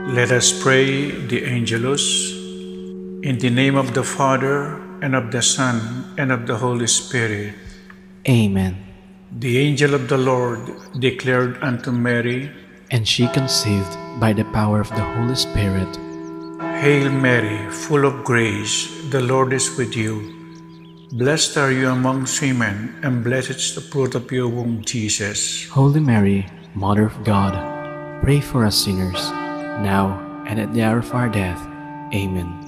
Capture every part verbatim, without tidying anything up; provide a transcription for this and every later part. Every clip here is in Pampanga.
Let us pray the Angelus. In the name of the Father, and of the Son, and of the Holy Spirit. Amen. The angel of the Lord declared unto Mary, and she conceived by the power of the Holy Spirit. Hail Mary, full of grace, the Lord is with you. Blessed are you amongst women, and blessed is the fruit of your womb, Jesus. Holy Mary, Mother of God, pray for us sinners, now and at the hour of our death. Amen.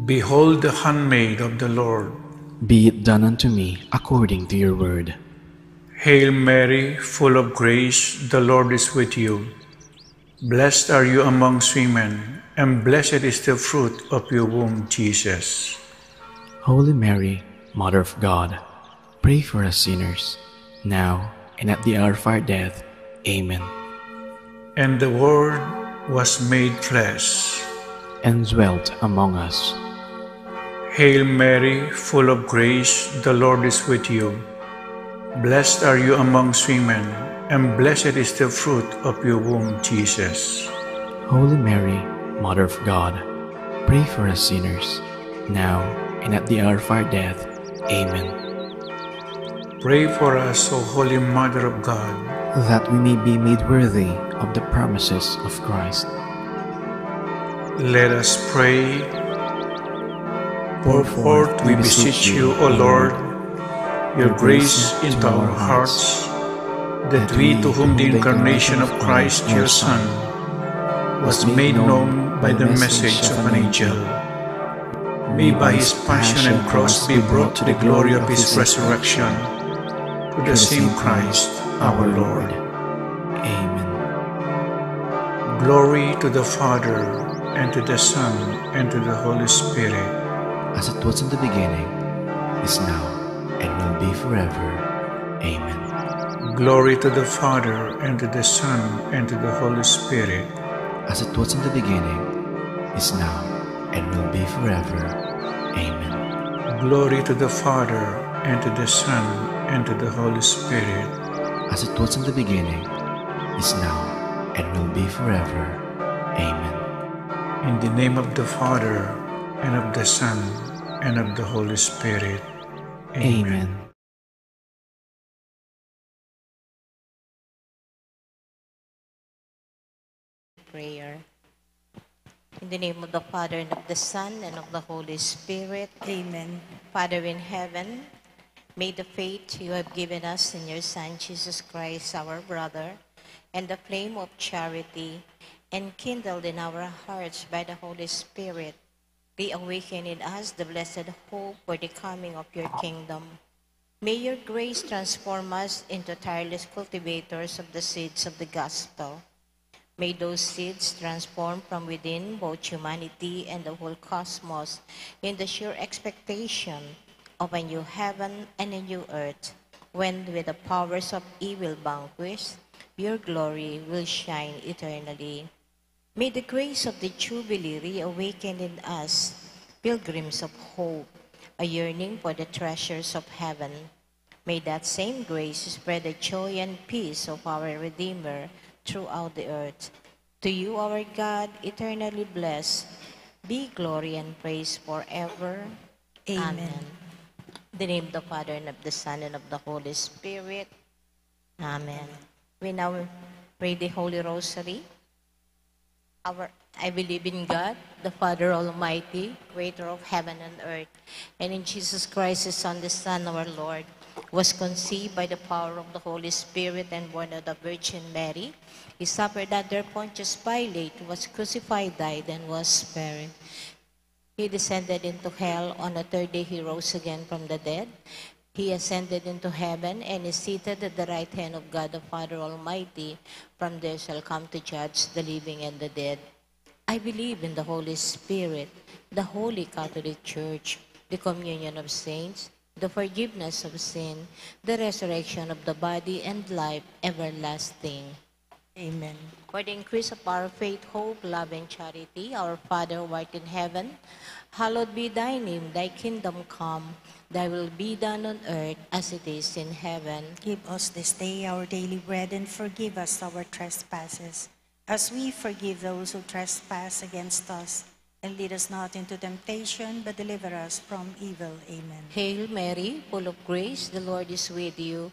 Behold the handmaid of the Lord. Be it done unto me according to your word. Hail Mary, full of grace, the Lord is with you. Blessed are you amongst women, and blessed is the fruit of your womb, Jesus. Holy Mary, Mother of God, pray for us sinners, now and at the hour of our death. Amen. And the Word was made flesh and dwelt among us. Hail Mary, full of grace, the Lord is with you. Blessed are you amongst women, and blessed is the fruit of your womb, Jesus. Holy Mary, Mother of God, pray for us sinners, now and at the hour of our death. Amen. Pray for us, O Holy Mother of God, that we may be made worthy of the promises of Christ. Let us pray. Pour forth, we beseech you, O Lord, your grace into our hearts, that we, to whom the incarnation of Christ, your Son, was made known by the message of an angel, may by his passion and cross be brought to the glory of his resurrection, through the same Christ our Lord. Amen. Glory to the Father, and to the Son, and to the Holy Spirit. As it was in the beginning, is now, and will be forever. Amen. Glory to the Father, and to the Son, and to the Holy Spirit. As it was in the beginning, is now, and will be forever. Amen. Glory to the Father, and to the Son, and to the Holy Spirit. As it was in the beginning, is now, and will be forever. Amen. In the name of the Father, and of the Son, and of the Holy Spirit. Amen. Amen. Prayer. In the name of the Father, and of the Son, and of the Holy Spirit. Amen. Father in heaven, may the faith you have given us in your Son, Jesus Christ, our brother, and the flame of charity, enkindled in our hearts by the Holy Spirit, reawaken in us the blessed hope for the coming of your kingdom. May your grace transform us into tireless cultivators of the seeds of the gospel. May those seeds transform from within both humanity and the whole cosmos in the sure expectation of a new heaven and a new earth, when, with the powers of evil vanquished, your glory will shine eternally. May the grace of the Jubilee reawaken in us, pilgrims of hope, a yearning for the treasures of heaven. May that same grace spread the joy and peace of our Redeemer throughout the earth. To you, our God, eternally blessed, be glory and praise forever. Amen. Amen. In the name of the Father, and of the Son, and of the Holy Spirit. Amen. We now pray the Holy Rosary. Our, I believe in God, the Father Almighty, creator of heaven and earth, and in Jesus Christ, his only Son, our Lord, who was conceived by the power of the Holy Spirit and born of the Virgin Mary. He suffered under Pontius Pilate, was crucified, died, and was buried. He descended into hell. On the third day he rose again from the dead. He ascended into heaven and is seated at the right hand of God the Father Almighty. From there shall come to judge the living and the dead. I believe in the Holy Spirit, the Holy Catholic Church, the communion of saints, the forgiveness of sin, the resurrection of the body, and life everlasting. Amen. For the increase of our faith, hope, love, and charity, our Father who art in heaven, hallowed be thy name. Thy kingdom come, thy will be done on earth as it is in heaven. Give us this day our daily bread, and forgive us our trespasses, as we forgive those who trespass against us. And lead us not into temptation, but deliver us from evil. Amen. Hail Mary, full of grace, the Lord is with you.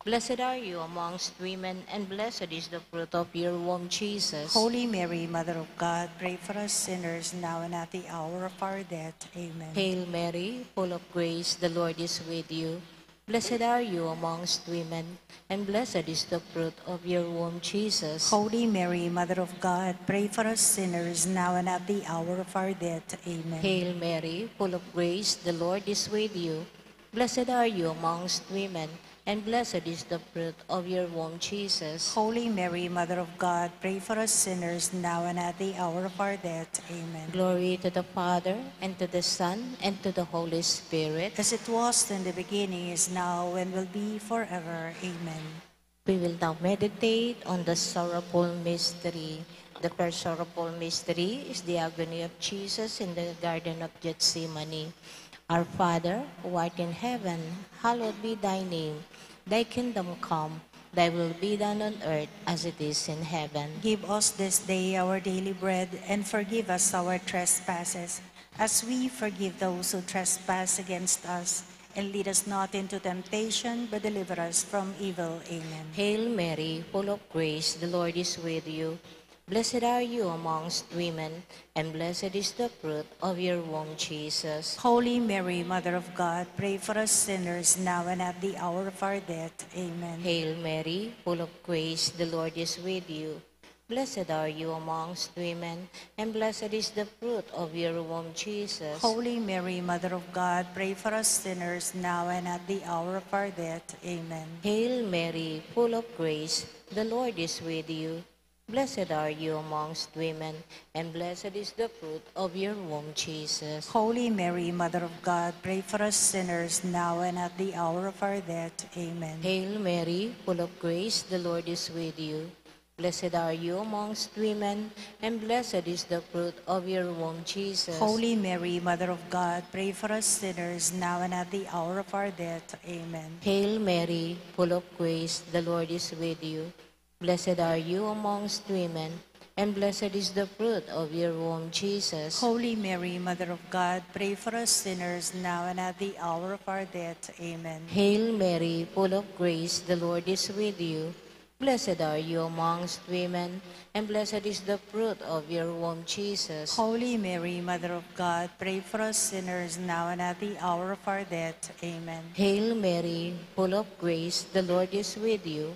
Blessed are you amongst women, and blessed is the fruit of your womb, Jesus. Holy Mary, Mother of God, pray for us sinners, now and at the hour of our death. Amen. Hail Mary, full of grace, the Lord is with you. Blessed are you amongst women, and blessed is the fruit of your womb, Jesus. Holy Mary, Mother of God, pray for us sinners, now and at the hour of our death. Amen. Hail Mary, full of grace, the Lord is with you. Blessed are you amongst women, and blessed is the fruit of your womb, Jesus. Holy Mary, Mother of God, pray for us sinners, now and at the hour of our death. Amen. Glory to the Father, and to the Son, and to the Holy Spirit. As it was in the beginning, is now, and will be forever. Amen. We will now meditate on the sorrowful mystery. The first sorrowful mystery is the agony of Jesus in the Garden of Gethsemane. Our Father, who art in heaven, hallowed be thy name. Thy kingdom come, thy will be done on earth as it is in heaven. Give us this day our daily bread, and forgive us our trespasses, as we forgive those who trespass against us. And lead us not into temptation, but deliver us from evil. Amen. Hail Mary, full of grace, the Lord is with you. Blessed are you amongst women, and blessed is the fruit of your womb, Jesus. Holy Mary, Mother of God, pray for us sinners, now and at the hour of our death. Amen. Hail Mary, full of grace, the Lord is with you. Blessed are you amongst women, and blessed is the fruit of your womb, Jesus. Holy Mary, Mother of God, pray for us sinners, now and at the hour of our death. Amen. Hail Mary, full of grace, the Lord is with you. Blessed are you amongst women, and blessed is the fruit of your womb, Jesus. Holy Mary, Mother of God, pray for us sinners, now and at the hour of our death. Amen. Hail Mary, full of grace, the Lord is with you. Blessed are you amongst women, and blessed is the fruit of your womb, Jesus. Holy Mary, Mother of God, pray for us sinners, now and at the hour of our death. Amen. Hail Mary, full of grace, the Lord is with you. Blessed are you amongst women, and blessed is the fruit of your womb, Jesus. Holy Mary, Mother of God, pray for us sinners, now and at the hour of our death. Amen. Hail Mary, full of grace, the Lord is with you. Blessed are you amongst women, and blessed is the fruit of your womb, Jesus. Holy Mary, Mother of God, pray for us sinners, now and at the hour of our death. Amen. Hail Mary, full of grace, the Lord is with you.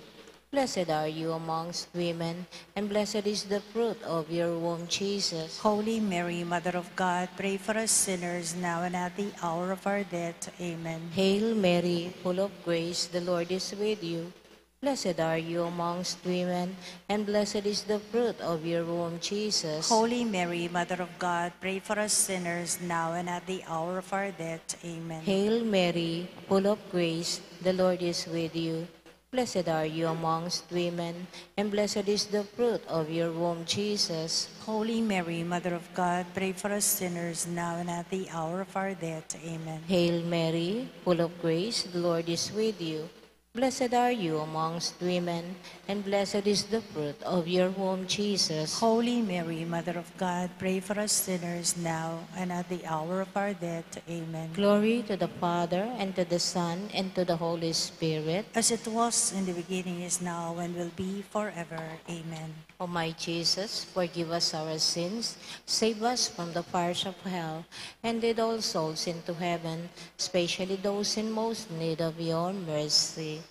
Blessed are you amongst women, and blessed is the fruit of your womb, Jesus. Holy Mary, Mother of God, pray for us sinners, now and at the hour of our death. Amen. Hail Mary, full of grace, the Lord is with you. Blessed are you amongst women, and blessed is the fruit of your womb, Jesus. Holy Mary, Mother of God, pray for us sinners, now and at the hour of our death. Amen. Hail Mary, full of grace, the Lord is with you. Blessed are you amongst women, and blessed is the fruit of your womb, Jesus. Holy Mary, Mother of God, pray for us sinners, now and at the hour of our death. Amen. Hail Mary, full of grace, the Lord is with you. Blessed are you amongst women, and blessed is the fruit of your womb, Jesus. Holy Mary, Mother of God, pray for us sinners, now and at the hour of our death. Amen. Glory to the Father, and to the Son, and to the Holy Spirit. As it was in the beginning, is now, and will be forever. Amen. O my Jesus, forgive us our sins, save us from the fires of hell, and lead all souls into heaven, especially those in most need of your mercy.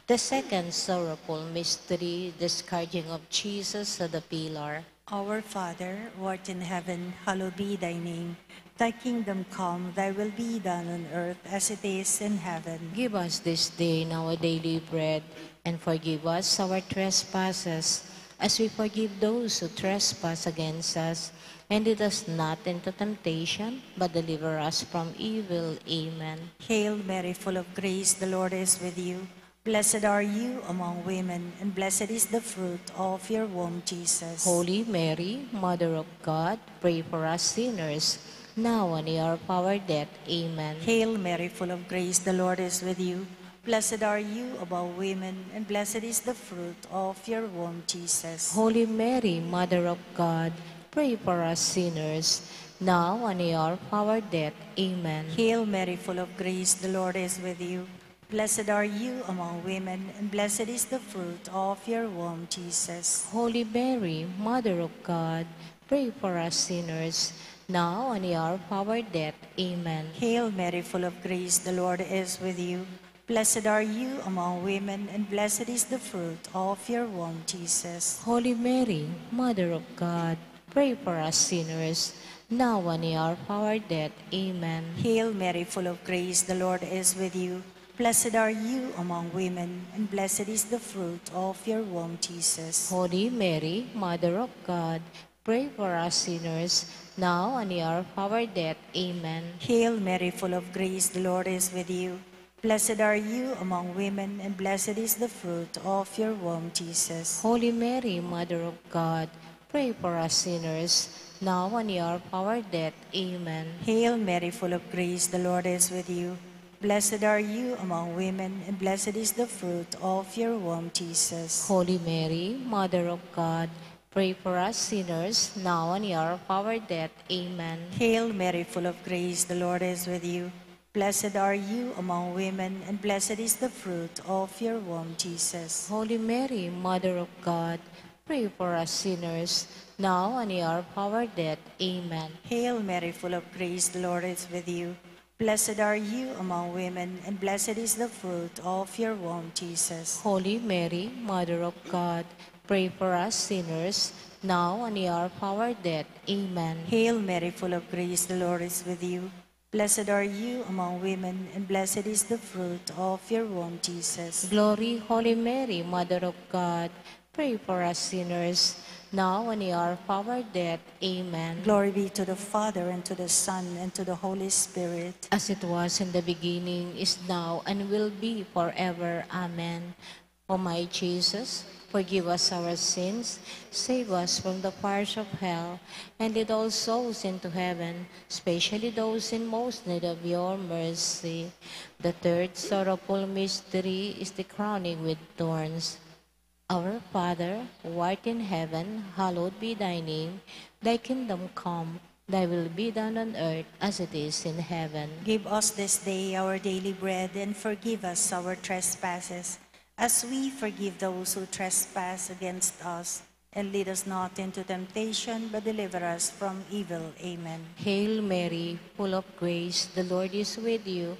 The second sorrowful mystery, the scourging of Jesus at the pillar. Our Father, who art in heaven, hallowed be thy name. Thy kingdom come, thy will be done on earth as it is in heaven. Give us this day our daily bread, and forgive us our trespasses, as we forgive those who trespass against us. And lead us not into temptation, but deliver us from evil. Amen. Hail Mary, full of grace, the Lord is with you. Blessed are you among women, and blessed is the fruit of your womb, Jesus. Holy Mary, Mother of God, pray for us sinners, now and in the hour of our death. Amen. Hail Mary, full of grace, the Lord is with you. Blessed are you among women, and blessed is the fruit of your womb, Jesus. Holy Mary, Mother of God, pray for us sinners, now and in our hour of death. Amen. Hail Mary, full of grace, the Lord is with you. Blessed are you among women, and blessed is the fruit of your womb, Jesus. Holy Mary, Mother of God, pray for us sinners, now and in our hour of death. Amen. Hail Mary, full of grace, the Lord is with you. Blessed are you among women, and blessed is the fruit of your womb, Jesus. Holy Mary, Mother of God, pray for us sinners, now and in our hour of death. Amen. Hail Mary, full of grace, the Lord is with you. Blessed are you among women, and blessed is the fruit of your womb, Jesus. Holy Mary, Mother of God, pray for us sinners, now and in our hour of death. Amen. Hail Mary, full of grace, the Lord is with you. Blessed are you among women, and blessed is the fruit of your womb, Jesus. Holy Mary, Mother of God, pray for us sinners, now and in our hour of death. Amen. Hail Mary, full of grace, the Lord is with you. Blessed are you among women, and blessed is the fruit of your womb, Jesus. Holy Mary, Mother of God, pray for us sinners, now and in our hour of death. Amen. Hail Mary, full of grace, the Lord is with you. Blessed are you among women, and blessed is the fruit of your womb, Jesus. Holy Mary, Mother of God, pray for us sinners, now and in our hour of death. Amen. Hail Mary, full of grace, the Lord is with you. Blessed are you among women, and blessed is the fruit of your womb, Jesus. Holy Mary, Mother of God, pray for us sinners, now and in our hour of death. Amen. Hail Mary, full of grace, the Lord is with you. Blessed are you among women, and blessed is the fruit of your womb, Jesus. Glory, Holy Mary, Mother of God, pray for us sinners, now and in our hour of death. Amen. Glory be to the Father, and to the Son, and to the Holy Spirit. As it was in the beginning, is now, and will be forever. Amen. O my Jesus, forgive us our sins, save us from the fires of hell, and lead all souls into heaven, especially those in most need of your mercy. The third sorrowful mystery is the crowning with thorns. Our Father, who art in heaven, hallowed be thy name. Thy kingdom come, thy will be done on earth as it is in heaven. Give us this day our daily bread, and forgive us our trespasses, as we forgive those who trespass against us. And lead us not into temptation, but deliver us from evil. Amen. Hail Mary, full of grace, the Lord is with you.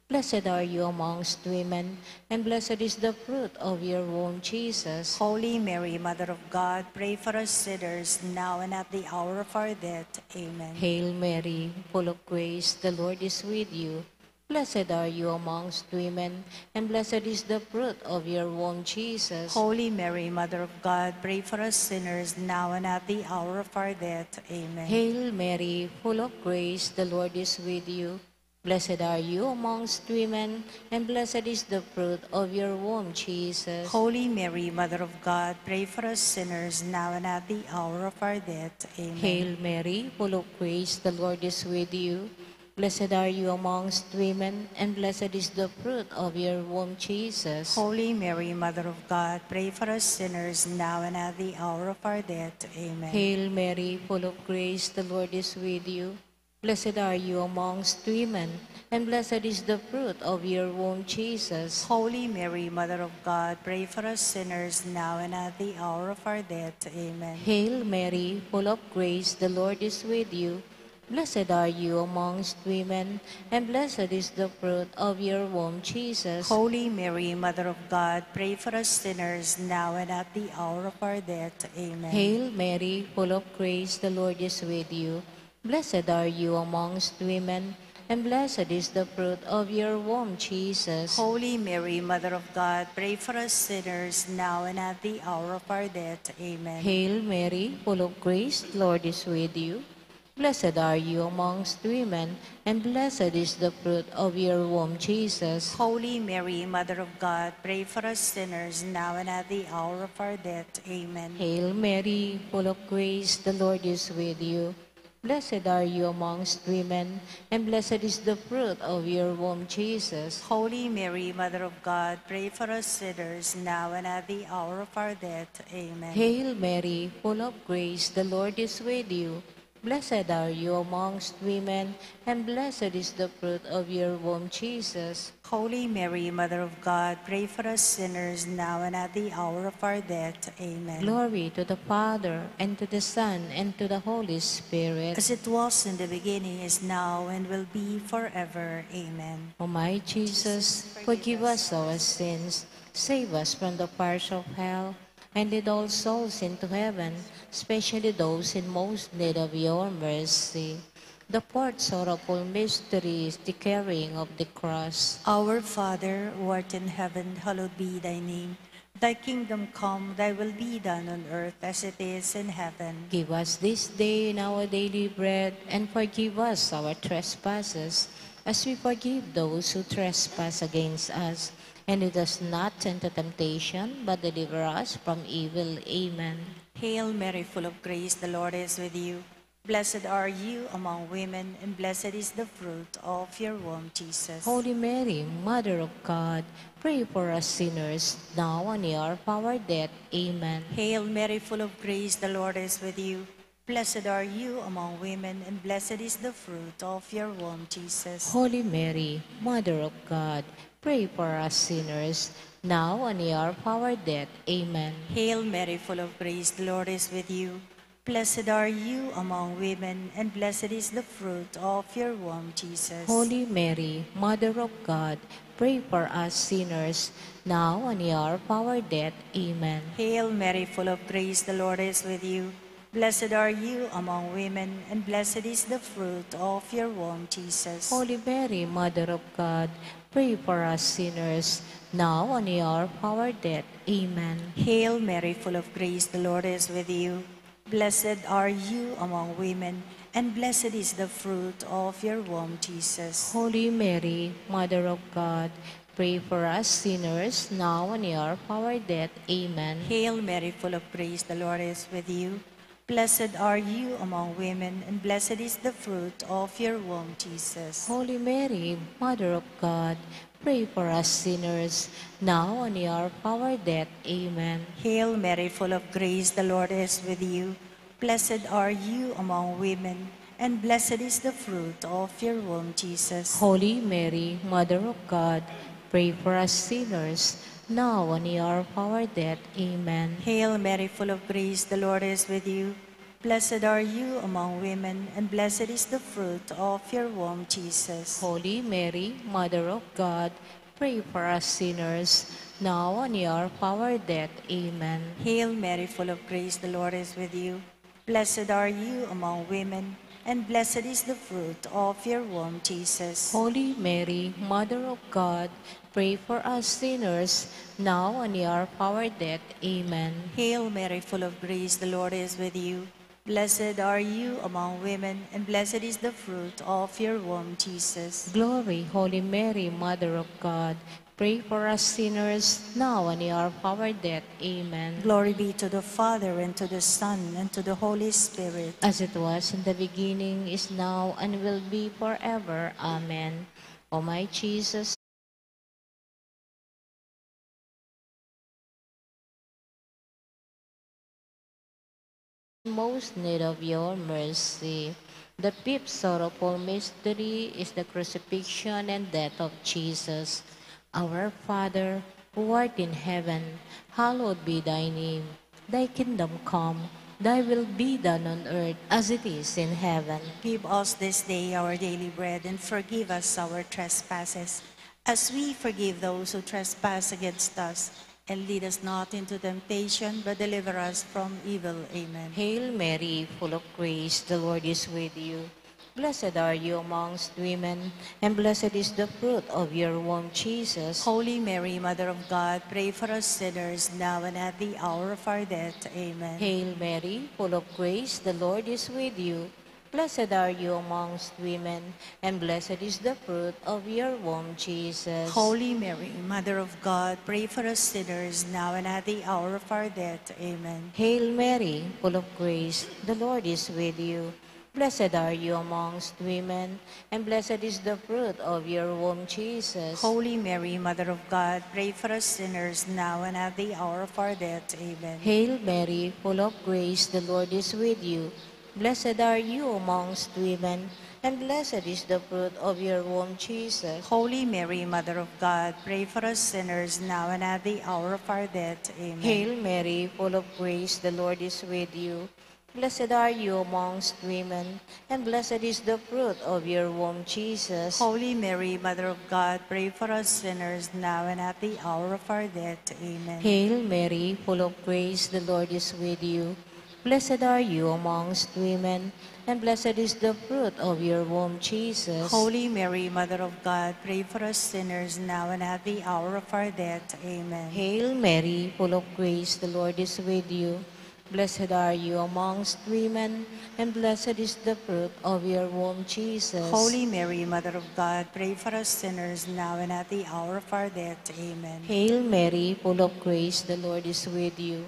Blessed are you amongst women, and blessed is the fruit of your womb, Jesus. Holy Mary, Mother of God, pray for us sinners, now and at the hour of our death. Amen. Hail Mary, full of grace, the Lord is with you. Blessed are you amongst women, and blessed is the fruit of your womb, Jesus. Holy Mary, Mother of God, pray for us sinners, now and at the hour of our death. Amen. Hail Mary, full of grace, the Lord is with you. Blessed are you amongst women, and blessed is the fruit of your womb, Jesus. Holy Mary, Mother of God, pray for us sinners, now and at the hour of our death. Amen. Hail Mary, full of grace, the Lord is with you. Blessed are you amongst women, and blessed is the fruit of your womb, Jesus. Holy Mary, Mother of God, pray for us sinners, now and at the hour of our death. Amen. Hail Mary, full of grace, the Lord is with you. Blessed are you amongst women, and blessed is the fruit of your womb, Jesus. Holy Mary, Mother of God, pray for us sinners, now and at the hour of our death. Amen. Hail Mary, full of grace, the Lord is with you. Blessed are you amongst women, and blessed is the fruit of your womb, Jesus. Holy Mary, Mother of God, pray for us sinners, now and at the hour of our death. Amen. Hail Mary, full of grace, the Lord is with you. Blessed are you amongst women, and blessed is the fruit of your womb, Jesus. Holy Mary, Mother of God, pray for us sinners, now and at the hour of our death. Amen. Hail Mary, full of grace, the Lord is with you. Blessed are you amongst women, and blessed is the fruit of your womb, Jesus. Holy Mary, Mother of God, pray for us sinners, now and at the hour of our death. Amen. Hail Mary, full of grace, the Lord is with you. Blessed are you amongst women, and blessed is the fruit of your womb, Jesus. Holy Mary, Mother of God, pray for us sinners, now and at the hour of our death. Amen. Hail Mary, full of grace, the Lord is with you. Blessed are you amongst women, and blessed is the fruit of your womb, Jesus. Holy Mary, Mother of God, pray for us sinners, now and at the hour of our death. Amen. Glory to the Father, and to the Son, and to the Holy Spirit. As it was in the beginning, is now, and will be forever. Amen. O my Jesus, forgive us our sins, save us from the fires of hell, and lead all souls into heaven, especially those in most need of your mercy. The fourth sorrowful mystery is the carrying of the cross. Our Father, who art in heaven, hallowed be thy name. Thy kingdom come, thy will be done on earth as it is in heaven. Give us this day our daily bread, and forgive us our trespasses, as we forgive those who trespass against us. And lead us not into temptation, but deliver us from evil. Amen. Hail Mary, full of grace, the Lord is with you. Blessed are you among women, and blessed is the fruit of your womb, Jesus. Holy Mary, Mother of God, pray for us sinners, now and at the hour of our death. Amen. Hail Mary, full of grace, the Lord is with you. Blessed are you among women, and blessed is the fruit of your womb, Jesus. Holy Mary, Mother of God, pray for us sinners, now and at the hour of our death. Amen. Hail Mary, full of grace, the Lord is with you. Blessed are you among women, and blessed is the fruit of your womb, Jesus. Holy Mary, Mother of God, pray for us sinners, now and at the hour of our death. Amen. Hail Mary, full of grace, the Lord is with you. Blessed are you among women, and blessed is the fruit of your womb, Jesus. Holy Mary, Mother of God, pray for us sinners, now and at the hour of our death. Amen. Hail Mary, full of grace, the Lord is with you. Blessed are you among women, and blessed is the fruit of your womb, Jesus. Holy Mary, Mother of God, pray for us sinners, now and at the hour of our death. Amen. Hail Mary, full of grace, the Lord is with you. Blessed are you among women, and blessed is the fruit of your womb, Jesus. Holy Mary, Mother of God, pray for us sinners, now and at the hour of our death. Amen. Hail Mary, full of grace, the Lord is with you. Blessed are you among women, and blessed is the fruit of your womb, Jesus. Holy Mary, Mother of God, pray for us sinners, now and at the hour of our death. Amen. Hail Mary, full of grace, the Lord is with you. Blessed are you among women, and blessed is the fruit of your womb, Jesus. Holy Mary, Mother of God, pray for us sinners, now and at the hour of our death. Amen. Hail Mary, full of grace, the Lord is with you. Blessed are you among women, and blessed is the fruit of your womb, Jesus. Holy Mary, Mother of God, pray for us sinners, now and at the hour of our death. Amen. Hail Mary, full of grace, the Lord is with you. Blessed are you among women, and blessed is the fruit of your womb, Jesus. Glory, Holy Mary, Mother of God, pray for us sinners, now and at the hour of our death. Amen. Glory be to the Father, and to the Son, and to the Holy Spirit. As it was in the beginning, is now, and will be forever. Amen. O my Jesus, most need of your mercy. The fifth sorrowful mystery is the crucifixion and death of Jesus. Our Father, who art in heaven, hallowed be thy name. Thy kingdom come, thy will be done on earth as it is in heaven. Give us this day our daily bread, and forgive us our trespasses, as we forgive those who trespass against us. And lead us not into temptation, but deliver us from evil. Amen. Hail Mary, full of grace, the Lord is with you. Blessed are you amongst women, and blessed is the fruit of your womb, Jesus. Holy Mary, Mother of God, pray for us sinners, now and at the hour of our death. Amen. Hail Mary, full of grace, the Lord is with you. Blessed are you amongst women, and blessed is the fruit of your womb, Jesus. Holy Mary, Mother of God, pray for us sinners, now and at the hour of our death. Amen. Hail Mary, full of grace, the Lord is with you. Blessed are you amongst women, and blessed is the fruit of your womb, Jesus. Holy Mary, Mother of God, pray for us sinners now and at the hour of our death. Amen. Hail Mary, full of grace, the Lord is with you. Blessed are you amongst women, and blessed is the fruit of your womb, Jesus. Holy Mary, Mother of God, pray for us sinners now and at the hour of our death. Amen. Hail Mary, full of grace, the Lord is with you. Blessed are you amongst women, and blessed is the fruit of your womb, Jesus. Holy Mary, Mother of God, pray for us sinners now and at the hour of our death. Amen. Hail Mary, full of grace, the Lord is with you. Blessed are you amongst women, and blessed is the fruit of your womb, Jesus. Holy Mary, Mother of God, pray for us sinners now and at the hour of our death. Amen. Hail Mary, full of grace, the Lord is with you. Blessed are you amongst women, and blessed is the fruit of your womb, Jesus. Holy Mary, Mother of God, pray for us sinners now and at the hour of our death. Amen. Hail Mary, full of grace, the Lord is with you.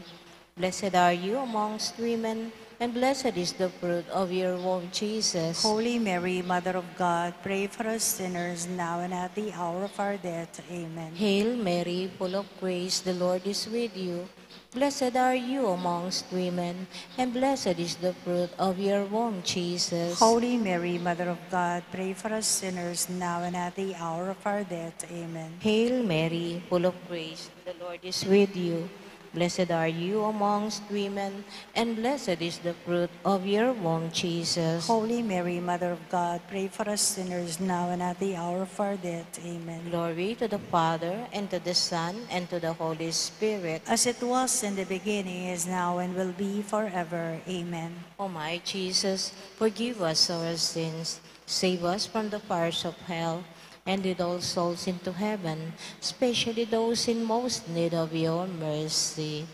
Blessed are you amongst women, and blessed is the fruit of your womb, Jesus. Holy Mary, Mother of God, pray for us sinners now and at the hour of our death. Amen. Hail Mary, full of grace, the Lord is with you. Blessed are you amongst women, and blessed is the fruit of your womb, Jesus. Holy Mary, Mother of God, pray for us sinners now and at the hour of our death. Amen. Hail Mary, full of grace, the Lord is with you. Blessed are you amongst women, and blessed is the fruit of your womb, Jesus. Holy Mary, Mother of God, pray for us sinners now and at the hour of our death. Amen. Glory to the Father, and to the Son, and to the Holy Spirit. As it was in the beginning, is now, and will be forever. Amen. O my Jesus, forgive us our sins, save us from the fires of hell, and lead all souls into heaven, especially those in most need of your mercy.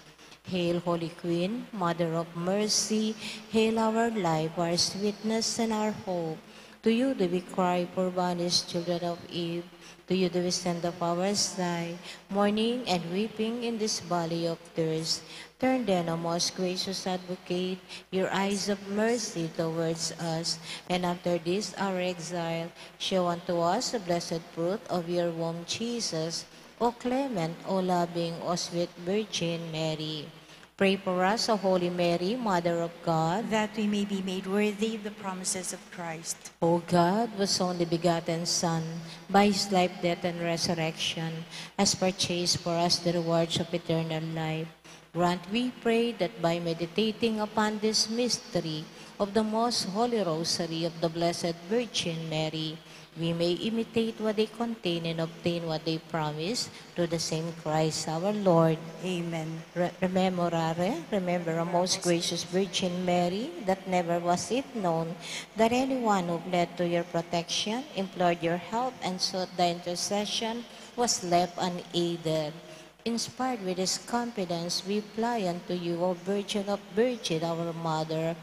Hail, Holy Queen, Mother of Mercy, hail our life, our sweetness, and our hope. To you do we cry, poor banished children of Eve. To you do we send up our sigh, mourning and weeping in this valley of tears. Turn then, O most gracious Advocate, your eyes of mercy towards us, and after this our exile, show unto us the blessed fruit of your womb, Jesus. O clement, O loving, O sweet Virgin Mary. Pray for us, O Holy Mary, Mother of God, that we may be made worthy of the promises of Christ. O God, whose only begotten Son, by his life, death, and resurrection, has purchased for us the rewards of eternal life, grant, we pray, that by meditating upon this mystery of the most holy rosary of the Blessed Virgin Mary, we may imitate what they contain and obtain what they promise, through the same Christ our Lord. Amen. Re-, rememorare, remember, O most gracious Virgin Mary, that never was it known that anyone who fled to your protection, implored your help, and sought thy intercession was left unaided. Inspired with this confidence, we fly unto you, O Virgin of Virgin, our Mother.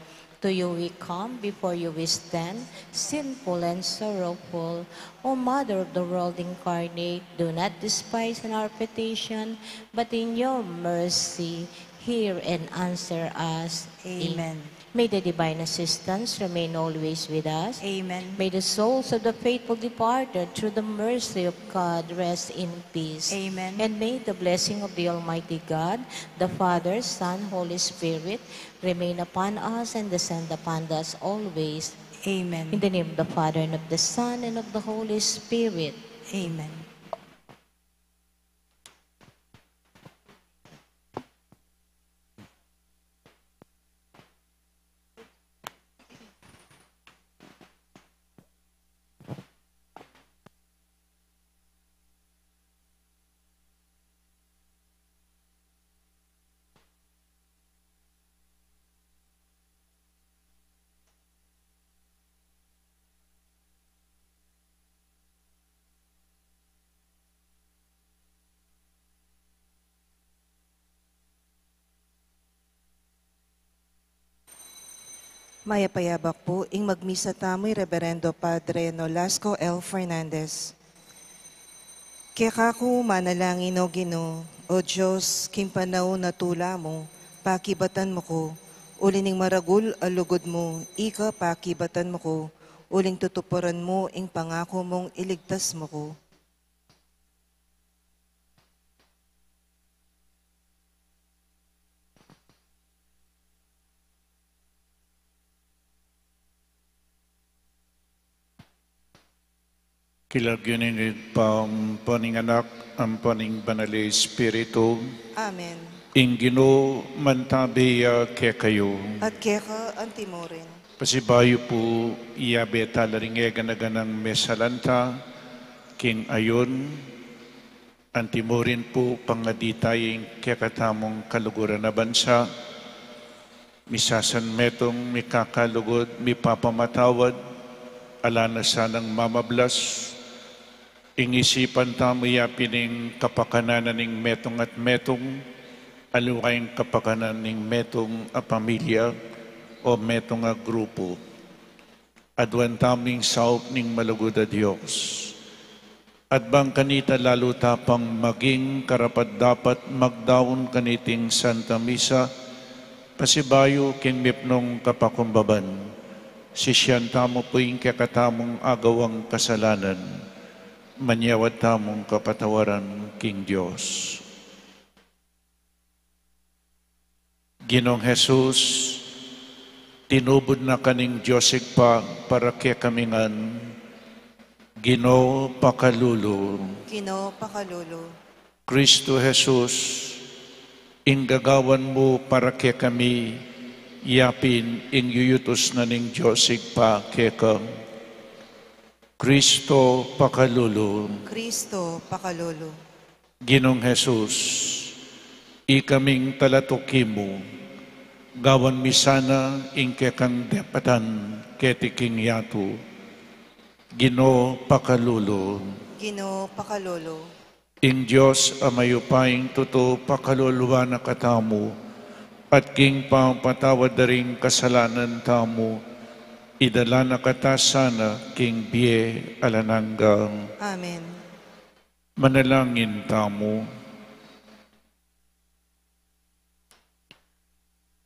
To you we come, before you we stand, sinful and sorrowful. O Mother of the world incarnate, do not despise in our petition, but in your mercy hear and answer us. Amen. May the divine assistance remain always with us. Amen. May the souls of the faithful departed through the mercy of God rest in peace. Amen. And may the blessing of the Almighty God, the Father, Son, Holy Spirit, remain upon us and descend upon us always. Amen. In the name of the Father, and of the Son, and of the Holy Spirit. Amen. Mayap a yabak pu. Ing magmisa tamu i Reverendo Padre Nolasco L. Fernandez. Keka ku manalangin, O Ginu. O Dios, king panaun a tula mu, pakibatan mu ku, Uli ning maragul a lugud mu, ika pakibatan mu ku, uling tutuparan mu ing pangaku mung iligtas mu ku. King lagyu ning Ibpa, ampo ning Anak, ampo ning Banal a Espiritu. Amen. Ing Ginu mantabi ya kekayu. At keka antimurin. Pasibayu pu, yabe tala ring eganaganang mesalanta king ayun, antimurin pu pangadi taya ing kekatamung kaluguran a bansa. Misasan metung, mikakalugud, mipapamatawad, ala na sanang mamablas. Ing isipan tamu ya pin ing kapakanan ning metung at metung, aliwa ing kapakanan ning metung a pamilya o metung a grupu. Aduan tamu ing saup ning malugud a Dios. At bang kanita lalu ta pang maging karapat-dapat magdaun kaniting Santa Misa, pasibayu king mipnung kapakumbaban, sisian tamu pu ing kekatamung agawang kasalanan, manyawad tamung kapatawaran king Dios. Ginung Jesus, tinubud na ka ning Dios Ibpa para kekami ngan. Ginu, pakalulu. Ginu, pakalulu. Kristu Jesus, ing gagawan mu para kekami, ya pin ing yuyutus na ning Dios Ibpa keka. Kristu, pakalulu. Kristu, pakalulu. Ginung Jesus, ikaming talatuki mu, gawan mi sana ing kekang depatan keti king yatu. Ginu, pakalulu. Ginu, pakalulu. Ing Dios a mayupayang tutu pakaluluan na katamu, at king pamapatawad da ring kasalanan tamu, idala na kata sana king bie alang angga. Amen. Manalangin tamu.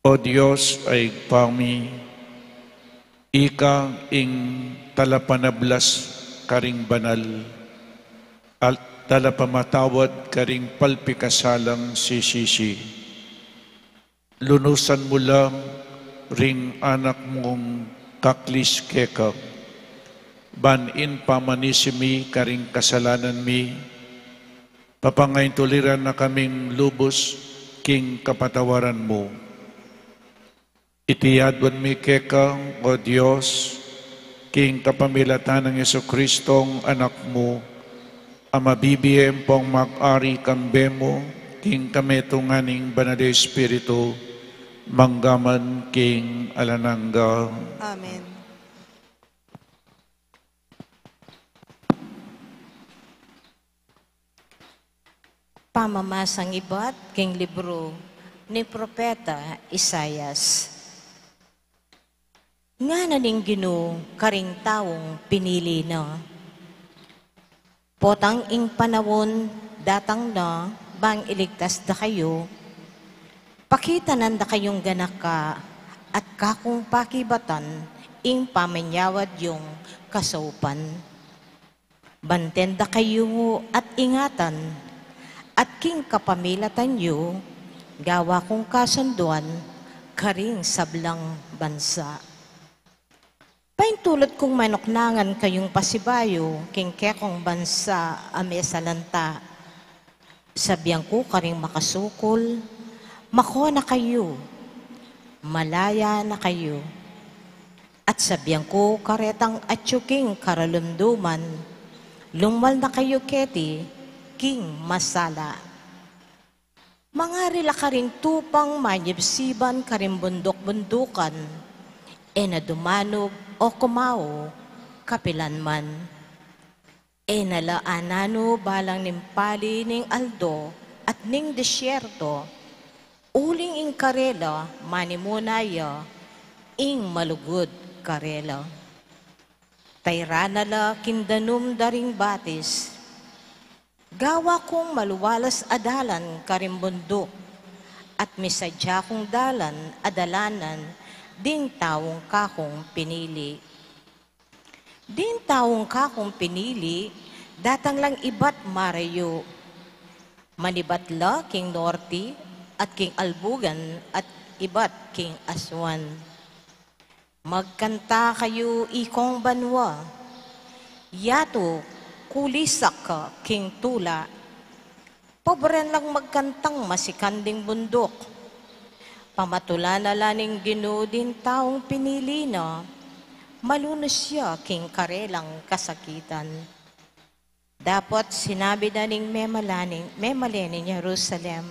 O Dios a Ibpa mi, ika ing talapanablas karing banal, at talapamatawad karing palpikasalang sisisi. Lunusan mu la ring anak mung kaklis keka, ban ing pamanisi mi karing kasalanan mi, papangaintuliran na kaming lubus king kapatawaran mu. Iti aduan mi keka, O Dios, king kapamilatan nang Jesucristong Anak mu, a mabibie ampong mag-ari kambe mu, king kametungan ning Banal a Espiritu, mangga man king alang angga. Amen. Pamamasang ibat king libru ni Propeta Isaias. Ngana ning Ginu karing taung pinili na: Potang ing panaun datang na bang iligtas da kayu, pakitanan da kayung ganaka, at kakung pakibatan ing pamanyawad yung kasaupan. Banten da kayu at ingatan, at king kapamilatan yu, gawa kung kasunduan karing sablang bansa. Paintulud kung manuknangan kayung pasibayu king kekong bansa a mesalanta. Sabian ku karing makasukul, mako na kayu, malaya na kayu. At sabian ku karetang atyu king karalumduman, lungwal na kayu keti king masala. Mangari la karing tupang manyibsiban karing bunduk-bundukan, e na dumanub o kumau kapilan man. E na la ananu balang ning pali ning aldo at ning disyerto, uling ing karela manimuna ya ing malugud karela. Tayran na la king danum da ring batis. Gawa kung maluwalas a dalan karing bunduk, at misadya kung dalan a dalanan ding taung kakung pinili. Ding taung kakung pinili, datang lang ibat marayu. Manibat la king norte at king albugan at ibat king aswan. Magkanta kayu, ikong banua. Yatu, kulisak ka king tula. Pobren lang magkantang masikan ding bunduk. Pamatula na la ning Ginu ding taung pinili na, malunus ya king karelang kasakitan. Dapot sinabi na ning memalaning, memalen ning Jerusalem,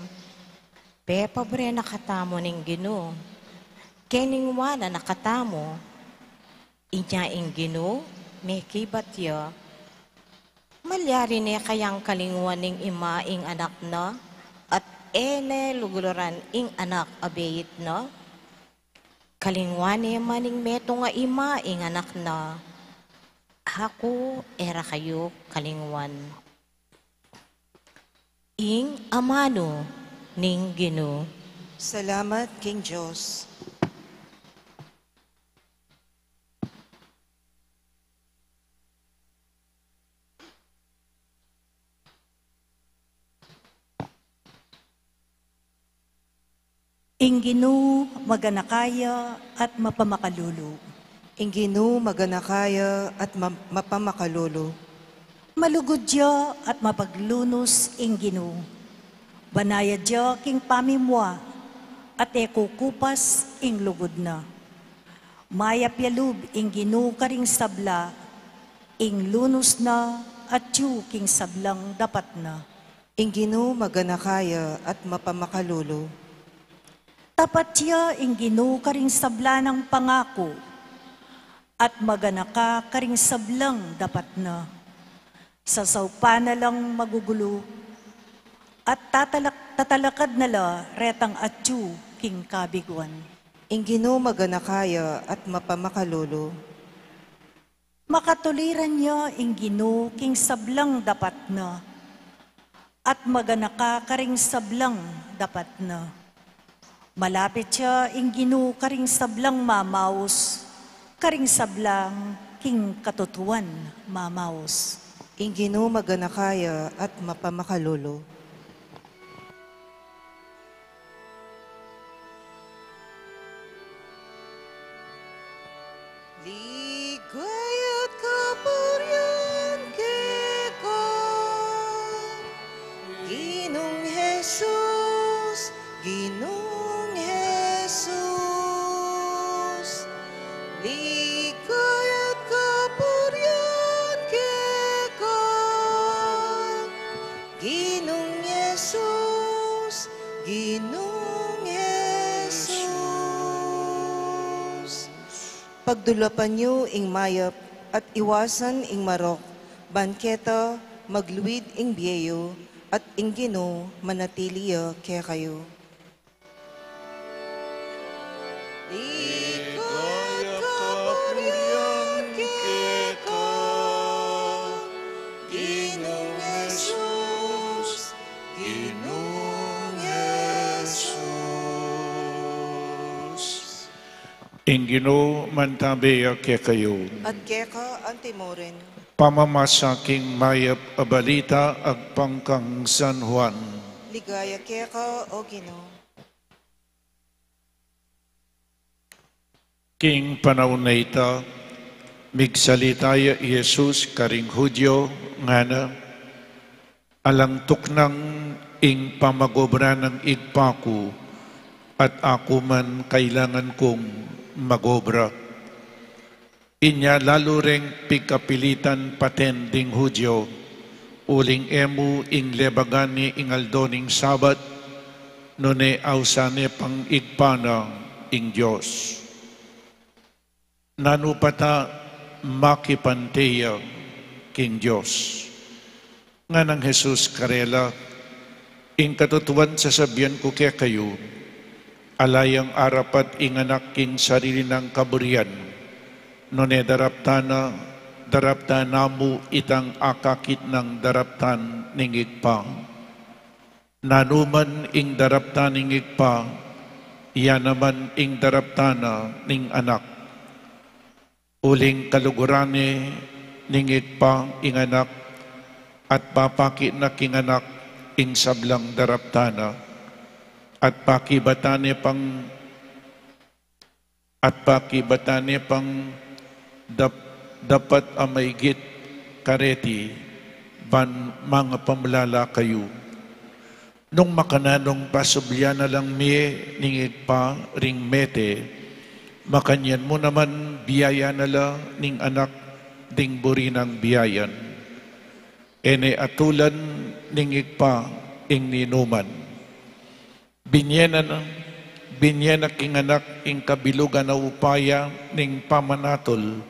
"Pepobre na katamu ning Ginu, keningwan na na katamu." Inya ing Ginu, mekibat ya, "Malyari ne kayang kalingwan ning ima ing anak na, at e ne lugluran ing anak a beit na? Kalingwan ne man ning metung a ima ing anak na, aku e ra kayu kalingwan." Ing amanu ning Ginu. Salamat king Dios. Ing Ginu maganaka ya at mapamakalulu. Ing Ginu maganaka ya at ma-, mapamakalulu. Malugud ya at mapaglunus ing Ginu. Banayad ya king pamimua at e kukupas ing lugud na. Mayap ya lub ing Ginu karing sabla, ing lunus na atyu king sablang dapat na. Ing Ginu maganaka ya at mapamakalulu. Tapat ya ing Ginu karing sabla nang pangaku, at maganaka karing sablang dapat na. Sasaupan na lang magugulu, at tatalak-, tatalakad na la retang atyu king kabiguan. Ing Ginu maganaka ya at mapamakalulu. Makatuliran ya ing Ginu king sablang dapat na, at maganaka karing sablang dapat na. Malapit ya ing Ginu karing sablang mamaus, karing sablang king katutuan mamaus. Ing Ginu maganaka ya at mapamakalulu. Ligaya't kapurian keka, Ginung Jesus, Ginung Jesus. Ligaya't kapurian keka, Ginung Jesus, Ginung Jesus. Pagdulapan yu ing mayap at iwasan ing marok, ban keta magluid ing bie yu, at ing Ginu manatili ya kekayu. Ligaya't kapurian keka, Ginung Jesus, Ginung Jesus. Ing Ginu mantabe ya kekayu. At keka antimurin. Pamamasa king mayap a balita agpang kang San Juan. Ligaya keka, O Ginu. King panaun a ita, migsalita ya i Jesus karing Judio, ngana, "Alang tuknang ing pamagobra nang Ibpa ku, at aku man kailangan kung magobra." Inya lalu reng pigkapilitan paten ding Judio, uling e mu ing lebagan ne ing aldo ning Sabat, nune ausan ne pang Ibpa na ing Dios. Nanu pa ta makipante ya king Dios? Nganang Jesus karela, "Ing katutuan sasabian ku kekayu, ala yang arapat ing Anak king sarili nang kaburian, nune daraptan na, daraptan na mu itang akakit nang daraptan ning Ibpa." Nanuman ing daraptan ning Ibpa, iya naman ing daraptan na ning Anak. Uling kaluguran ne ning Ibpa ing Anak, at papakit na king Anak ing sablang daraptan na, at pakibatan ne pang at pakibatan ne pang dap-, dapat a maigit kareti ban mangapamulala kayu. Nung makananung pasublian na lang mie ning Ibpa ring mete, makanyan mu naman biayan na la ning Anak ding buri nang biayan. E ne atulan ning Ibpa ing ninuman. Binye na, binye na king Anak ing kabilugan a upaya ning pamanatul,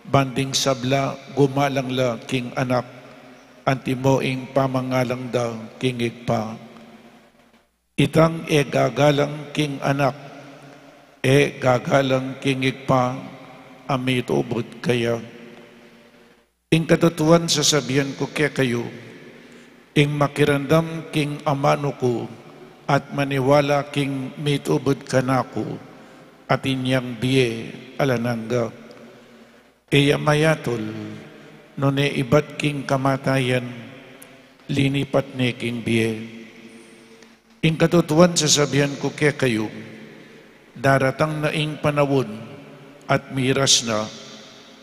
ban ding sabla gumalang la king Anak, antimo ing pamangalang da king Ibpa. Itang e gagalang king Anak, e gagalang king Ibpa a mitubud kaya. Ing katutuan sasabian ku kekayu, ing makiramdam king amanu ku at maniwala king mitubud kanaku, atin yang bie alang angga. E ya mayatul, nune ibat king kamatayan, linipat ne king bie. Ing katutuan sasabian ku kekayu, daratang na ing panaun at miras na,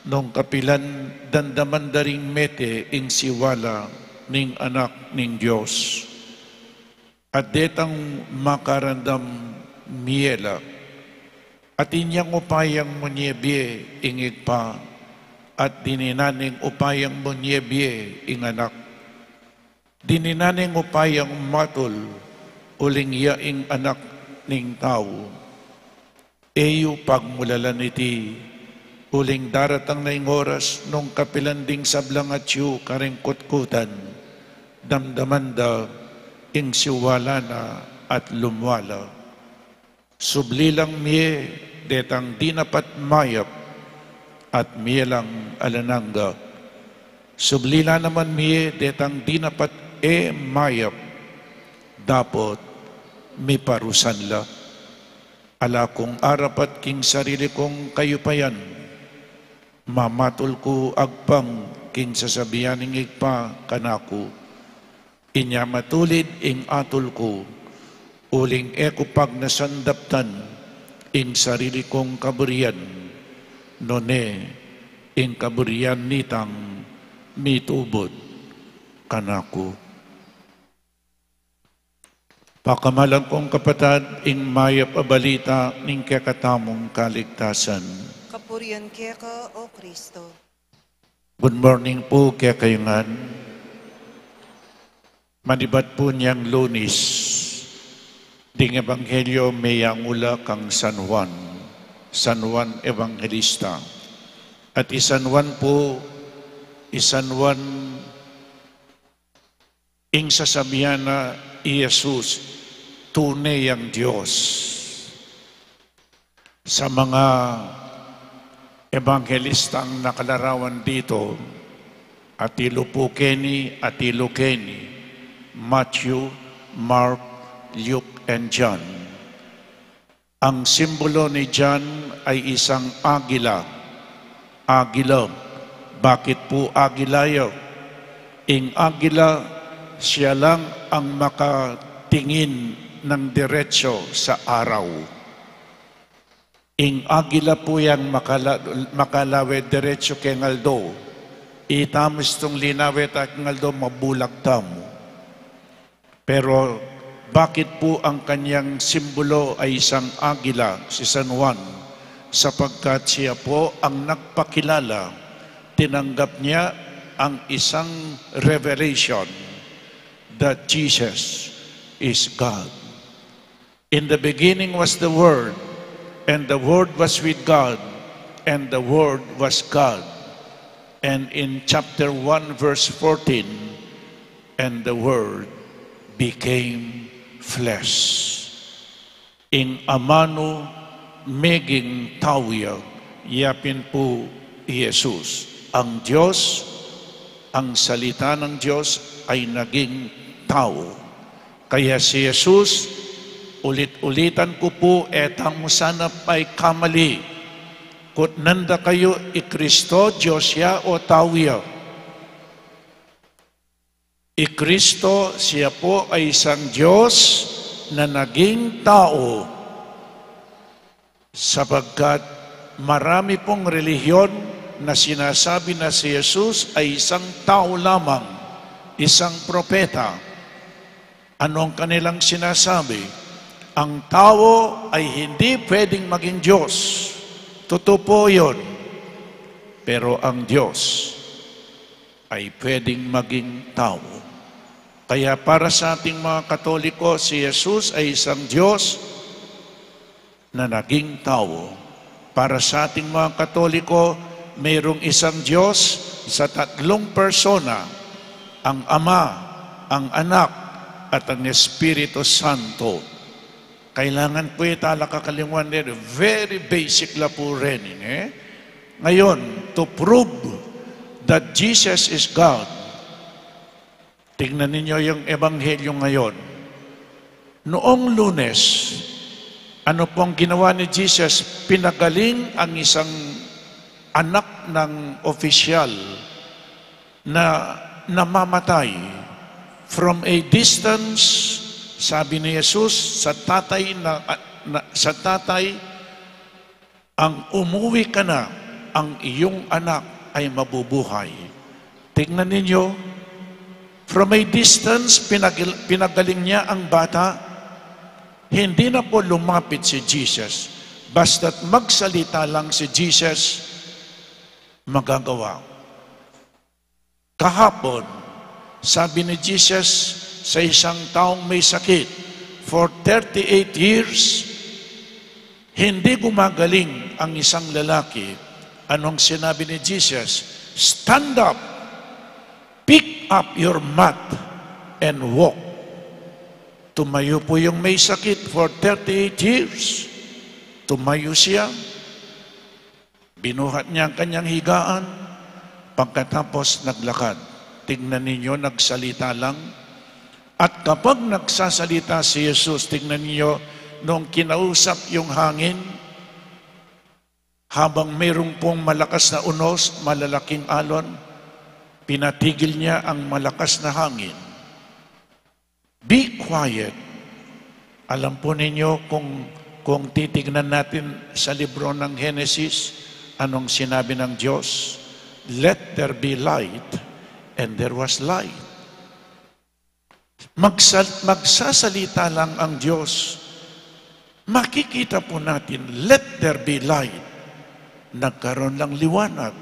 nung kapilan damdaman da ring mete ing siwala ning Anak ning Dios. At detang makaramdam, mie la. Atin yang upayang munie bie ing Ibpa, at dininan ning upayang munie bie ing Anak. Dininan ning upayang matul, uling ya ing Anak ning Tau. E yu pagmulalan iti, uling daratang na ing oras nung kapilan ding sablang atyu karing kutkutan, damdaman da ing siwala na at lumwala. Subli lang mie detang dinapat mayap, at mie lang alang angga. Subli la naman mie detang dinapat e mayap, dapot miparusan la. Ala kung arapat king sarili kung kayupayan, mamatul ku agpang king sasabian ning Ibpa kanaku. Inya matulid ing atul ku, uling e ku pagnasan daptan ing sarili kung kaburian, nune ing kaburian nitang mitubud kanaku. Pakamalan kung kapatad, ing mayap a balita ning kekatamung kaligtasan. Kapurian keka, O Kristo. Good morning pu kekayu ngan. Manibat pu niang Lunis, ding Ebanghelyo meyangula kang San Juan, San Juan Evangelista. At i San Juan pu, i San Juan ing sasabian na i Jesus tune yang Dios. Sa mga ebanghelistang nakalarawan dito, atilu pu keni, atilu keni, Matthew, Mark, Luke, and John. Ang simbolo ni John ay isang agila. Agila. Bakit pu agila ya? Ing agila, siya lang ang makatingin ng diretso sa araw. Ing agila pu yang makala-, makalawe diretso keng aldo. Itamu istung linawe ta keng aldo, mabulag tamu. Pero bakit pu ang kanyang simbolo ay isang agila, si San Juan? Sapagkat siya po ang nagpakilala, tinanggap niya ang isang revelation that Jesus is God. In the beginning was the Word, and the Word was with God, and the Word was God. And in chapter one, verse fourteen, "And the Word became flesh." Ing amanu meging tau ya, ya pin pu i Jesus. Ang Diyos, ang salita ng Diyos ay naging tao. Kaya si Jesus, ulit-ulitan ku pu, e tamu sana paikamali. Kutnan da kayu, i Kristo, Dios ya o tau ya? I Kristo, siya po ay isang Diyos na naging tao, sapagkat marami pong relihiyon na sinasabi na si Jesus ay isang tao lamang, isang propeta. Anong kanilang sinasabi? Ang tao ay hindi pwedeng maging Diyos. Totoo po yun. Pero ang Diyos ay pwedeng maging tao. Kaya para sa ating mga Katoliko, si Jesus ay isang Diyos na naging tao. Para sa ating mga Katoliko, mayroong isang Diyos sa tatlong persona, ang Ama, ang Anak, at ang Espiritu Santo. Kailangan po ita la kakalingwan din. Very basic la po rin, eh. Ngayon, to prove that Jesus is God, tingnan ninyo yung Ebanghelyo ngayon. Noong Lunes, ano pong ginawa ni Jesus? Pinagaling ang isang anak ng opisyal na namamatay. From a distance, sabi ni Jesus sa tatay na, na sa tatay, "Ang umuwi ka na, ang iyong anak ay mabubuhay." Tingnan ninyo, from a distance, pinagil-, pinagaling niya ang bata. Hindi na po lumapit si Jesus. Basta't magsalita lang si Jesus, magagawa. Kahapon, sabi ni Jesus sa isang taong may sakit, for thirty-eight years, hindi gumagaling ang isang lalaki. Anong sinabi ni Jesus? "Stand up, pick up your mat, and walk." Tumayo po yung may sakit for thirty-eight years. Tumayo siya. Binuhat niya ang kanyang higaan, pagkatapos naglakad. Tingnan ninyo, nagsalita lang. At kapag nagsasalita si Jesus, tingnan ninyo, nung kinausap yung hangin, habang mayroon pong malakas na unos, malalaking alon, pinatigil niya ang malakas na hangin. "Be quiet." Alam po ninyo kung, kung titignan natin sa libro ng Henesis, anong sinabi ng Diyos? "Let there be light," and there was light. Magsal-, magsasalita lang ang Diyos. Makikita po natin, "Let there be light." Nagkaroon lang liwanag.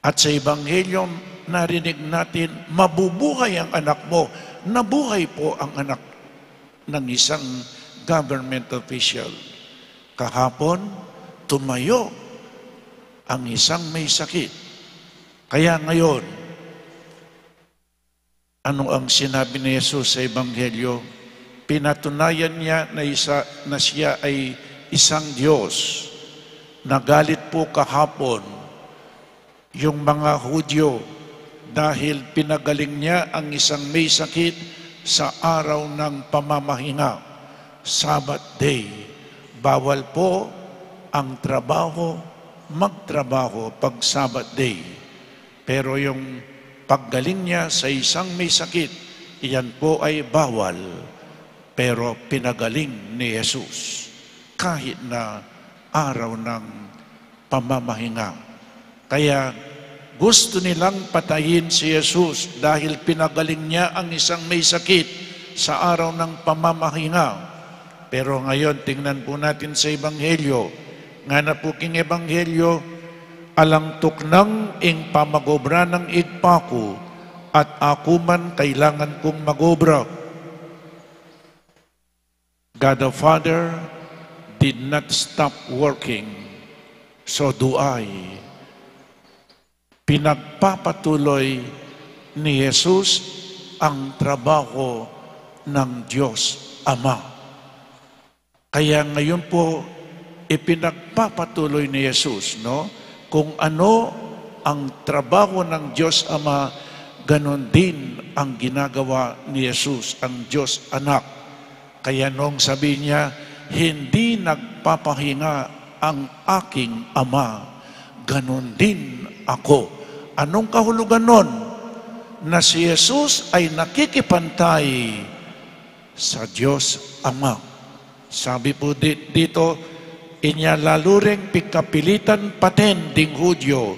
At sa Ebanghelyo, narinig natin, "Mabubuhay ang anak mo." Nabuhay po ang anak ng isang government official. Kahapon, tumayo ang isang may sakit. Kaya ngayon, ano ang sinabi ni Jesus sa Ebanghelyo? Pinatunayan niya na isa, na siya ay isang Diyos. Nagalit po kahapon yung mga Hudyo dahil pinagaling niya ang isang may sakit sa araw ng pamamahinga, Sabbath day. Bawal po ang trabaho, magtrabaho pag Sabbath day. Pero yung paggaling niya sa isang may sakit, iyan po ay bawal. Pero pinagaling ni Jesus kahit na araw ng pamamahinga. Kaya gusto nilang patayin si Jesus dahil pinagaling niya ang isang may sakit sa araw ng pamamahinga. Pero ngayon, tingnan po natin sa Ebanghelyo. Ngana po king Ebanghelyo, "Alang tuknang ing pamagobra ng Ibpa ku, at aku man kailangan kung magobra." God the Father did not stop working, so do I. Pinagpapatuloy ni Jesus ang trabaho ng Diyos Ama. Kaya ngayon po, ipinagpapatuloy ni Jesus, no? Kung ano ang trabaho ng Diyos Ama, Ganon din ang ginagawa ni Jesus, ang Diyos Anak. Kaya nung sabi niya, "Hindi nagpapahinga ang aking Ama, ganon din ako." Anong kahulugan nun? Na si Jesus ay nakikipantay sa Diyos Ama. Sabi pu di-, dito, inya lalu reng pikapilitan paten ding Hudyo,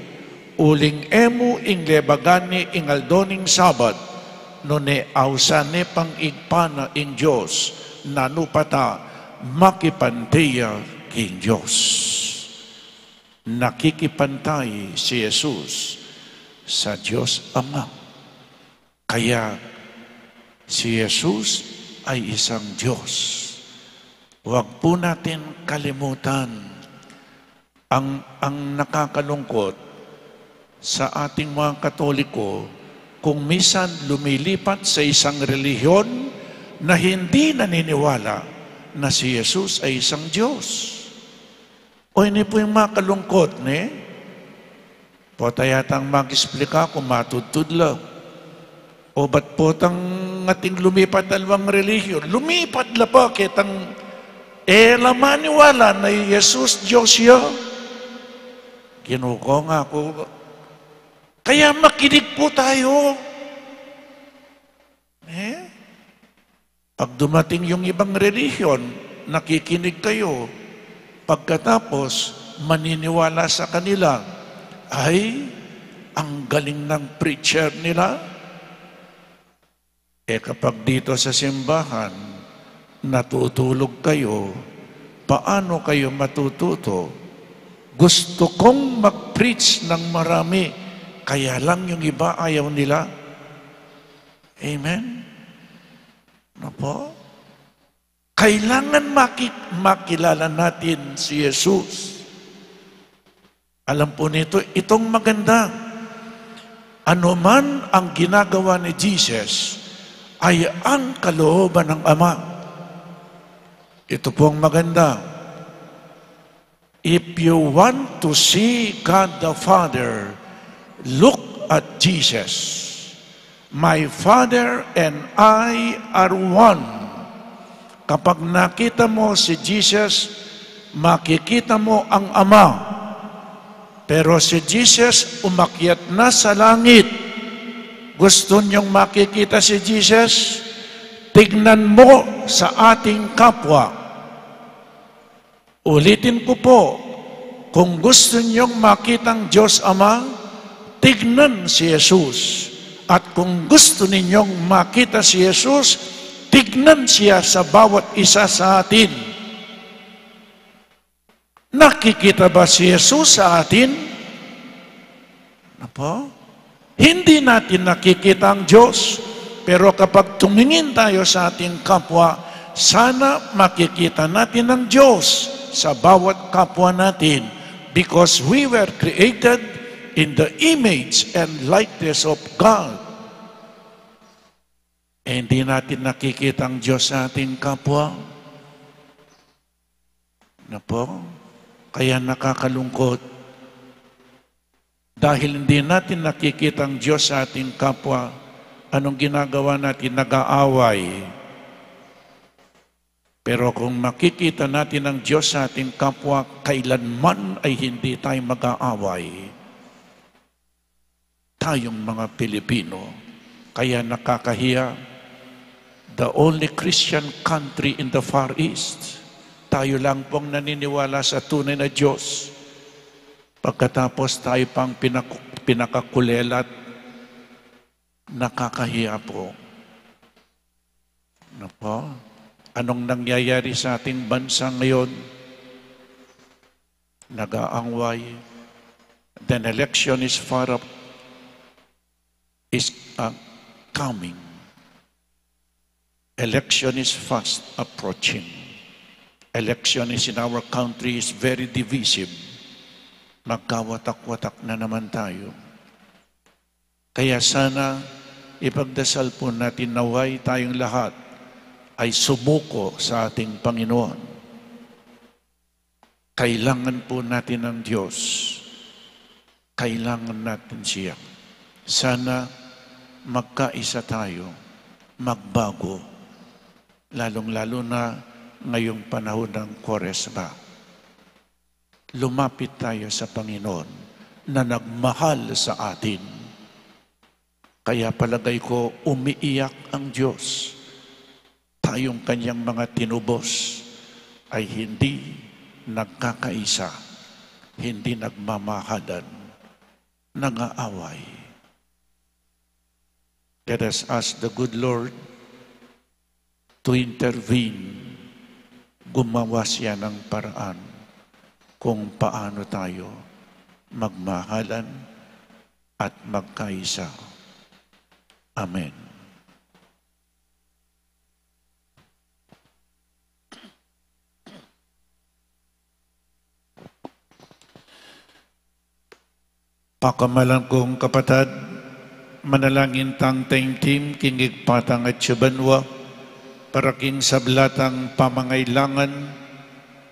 uling e mu ing lebagan ne ing aldo ning Sabat, nune ausan ne pang Ibpa na ing Diyos, nanu pa ta, makipante ya king Diyos. Nakikipantay si Jesus sa Diyos Ama. Kaya si Jesus ay isang Diyos. Huwag po natin kalimutan ang, ang nakakalungkot sa ating mga Katoliko, kung minsan lumilipat sa isang relihiyon na hindi naniniwala na si Jesus ay isang Diyos. O, ini po yung makalungkot, ne? Pota yatang mag-explika kung matudtud la. O ba't potang ating lumipat alwang relihiyon? Lumipat la pa ketang e la maniwala na i Jesus Diyos ya. Kinuko nga ako. Kaya makinig po tayo. Eh? Pag dumating yung ibang relihiyon, nakikinig kayo. Pagkatapos, maniniwala sa kanila, "Ay, ang galing ng preacher nila." Eh, kapag dito sa simbahan, natutulog kayo, paano kayo matututo? Gusto kong mag-preach ng marami, kaya lang yung iba ayaw nila. Amen? Ano po? Kailangan maki-, makilala natin si Jesus. Alam po nito, itong maganda, anuman ang ginagawa ni Jesus, ay ang kalooban ng Ama. Ito pong maganda. If you want to see God the Father, look at Jesus. "My Father and I are one." Kapag nakita mo si Jesus, makikita mo ang Ama. Pero si Jesus umakyat na sa langit. Gusto niyong makikita si Jesus? Tignan mo sa ating kapwa. Ulitin ko po, kung gusto niyong makita ang Diyos Ama, tignan si Jesus. At kung gusto ninyong makita si Jesus, tignan siya sa bawat isa sa atin. Nakikita ba si Jesus sa atin? Apo? Hindi natin nakikita ang Diyos, pero kapag tumingin tayo sa ating kapwa, sana makikita natin ang Diyos sa bawat kapwa natin, because we were created in the image and likeness of God. Eh, hindi natin nakikita ang Diyos sa ating kapwa. Na po? Kaya nakakalungkot. Dahil hindi natin nakikita ang Diyos sa ating kapwa, anong ginagawa natin? Nag-aaway. Pero kung makikita natin ang Diyos sa ating kapwa, kailanman ay hindi tayo mag-aaway. Tayong mga Pilipino. Kaya nakakahiya, the only Christian country in the Far East, tayo lang pong naniniwala sa tunay na Diyos. Pagkatapos tayo pang pinak-, pinakakulelat, nakakahiya po. Ano po? Anong nangyayari sa ating bansa ngayon? Nag-aaway. Then election is far up, is, uh, coming. Election is fast approaching. Election is in our country is very divisive. Magkawatak-watak na naman tayo. Kaya sana ipagdasal po natin naway tayong lahat ay sumuko sa ating Panginoon. Kailangan po natin ang Diyos. Kailangan natin siya. Sana magkaisa tayo, magbago, lalong-lalo na ngayong panahon ng Kwaresma. Lumapit tayo sa Panginoon na nagmahal sa atin. Kaya palagay ko, umiiyak ang Diyos. Tayong kanyang mga tinubos ay hindi nagkakaisa, hindi nagmamahalan, nag-aaway. Let us ask the good Lord to intervene, gumawa siya ng paraan kung paano tayo magmahalan at magkaisa. Amen. Pakamalan kung kapatad, manalangin tang taimtim king Ibpa tang atsu banua, para king sabla tang pamangailangan,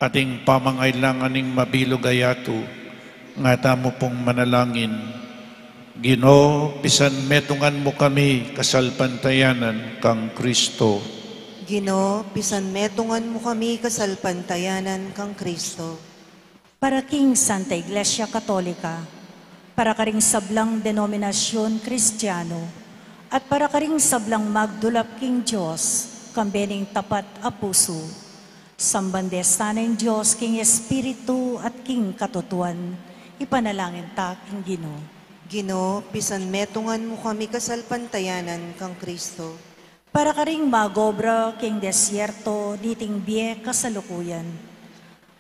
at ing pamangailangan ning mabilug a yatu, nga tamu pung manalangin. Ginu, pisanmetungan mu kami kasalpantayanan kang Kristo. Ginu, pisanmetungan mu kami kasalpantayanan kang Kristo. Para king Santa Iglesia Katolika, para karing sablang denominasyun Kristiyanu, at para karing sablang magdulap king Dios, kambe ning tapat a pusu. Samban de sana ing Dios king Espiritu at king katutuan, ipanalangin ta king Ginu. Ginu, pisanmetungan mu kami kasalpantayanan kang Kristo. Para karing magobra king desierto niting bie kasalukuyan,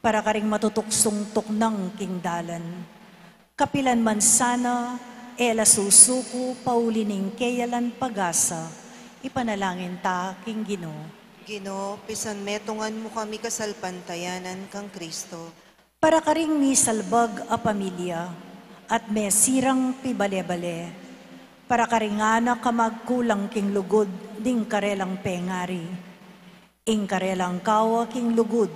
para karing matutuksung tuknang king dalan, kapilan man sana e la susuku pauli ning keyalan pag-asa, ipanalangin ta king Ginu. Ginu, pisanmetungan mu kami kasalpantayanan kang Kristo. Para karing misalbag a pamilya at mesirang pibale-bale, para karing anak a magkulang king lugud ding karelang pengari, ing karelang kawa king lugud,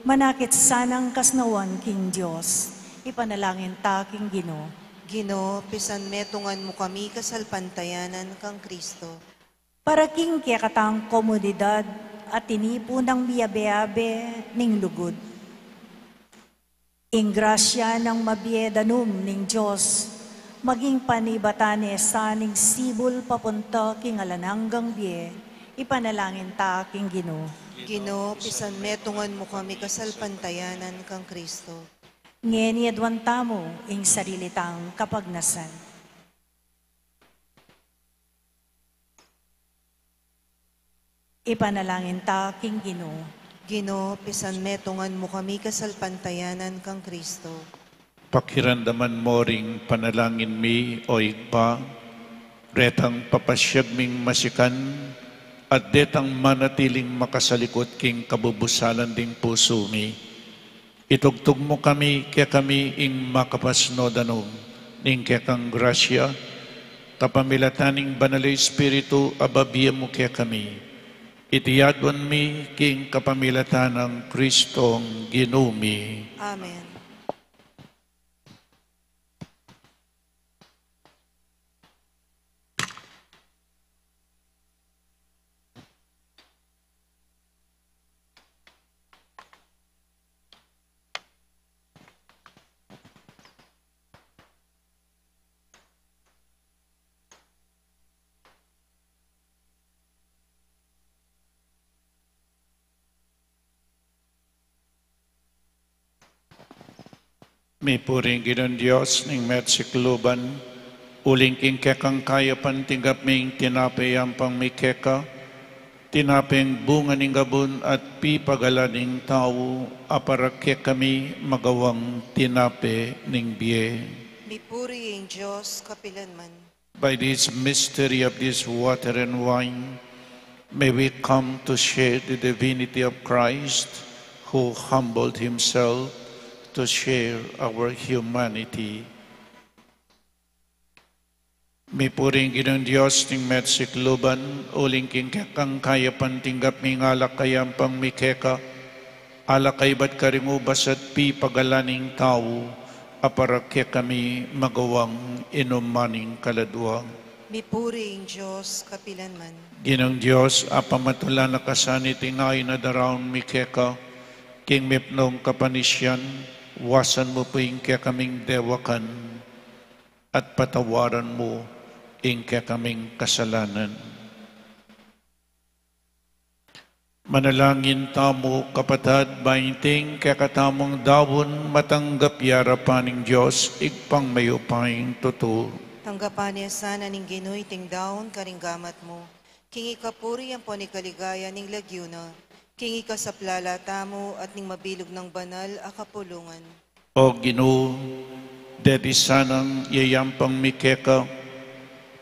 manakit sanang kasnawan king Dios, ipanalangin ta king Ginu. Ginu, pisanmetungan mu kami kasalpantayanan kang Kristo. Para king kekatang komunidad at tinipu nang miyabe-abe ning lugud, ing grasya nang mabie danum ning Dios, maging panibatan ne sa ning sibul papunta king alang anggang bie, ipanalangin ta king Ginu. Ginu, pisanmetungan mu kami kasalpantayanan kang Kristo. Ngeni aduan tamu ing sarili tang kapagnasan. Ipanalangin ta king Ginu. Ginu, pisanmetungan mu kami kasalpantayanan kang Kristo. Pakiramdaman mu ring panalangin mi, o Ibpa, retang papasyag ming masikan, at detang manatiling makasalikut king kabubusalan ding pusu mi. Itugtug mu kami kekami ing makapasno danum ning kekang grasya, kapamilatan ning Banal a Espiritu a babie mu kekami. Iti aduan mi king kapamilatan nang Kristong Ginu mi. Amen. Mipuri ing Ginung Dios ning mesikluban, uling king kekang kayapan tinggap mi ing tinape yampang mi keka, tinapeng bunga ning gabun at pipagalan ning tau, a para kekami magawang tinape ning bie. Mipuri ing Dios kapilanman. By this mystery of this water and wine, may we come to share the divinity of Christ, who humbled himself to share our humanity. Mipuri ing Ginung Dios ning mesikluban, uling king kekang kayapan tinggap mi ing alak a yampang mi keka, alak a ibat karing ubas at pipagalan ning tau, a para kekami magawang inuman ning kaladua. Mipuri ing Dios kapilanman. Ginung Dios, apamatulan na ka sa niting ain a daraun mi keka, king mipnung kapanisian, wasan mu pu ing kekaming dewakan, at patawaran mu ing kekaming kasalanan. Manalangin tamu, kapatad, ba iting kekatamung daun matanggap ya arapan ning Dios, Ibpang mayupayang tutu. Tanggapan na sana ning Ginu iting daun karing gamat mu, king ikapuri ampon ikaligaya ning lagyu na, king ikasaplala tamu at ning mabilug nang banal a kapulungan. O Ginu, deti sanang yayampang mi keka,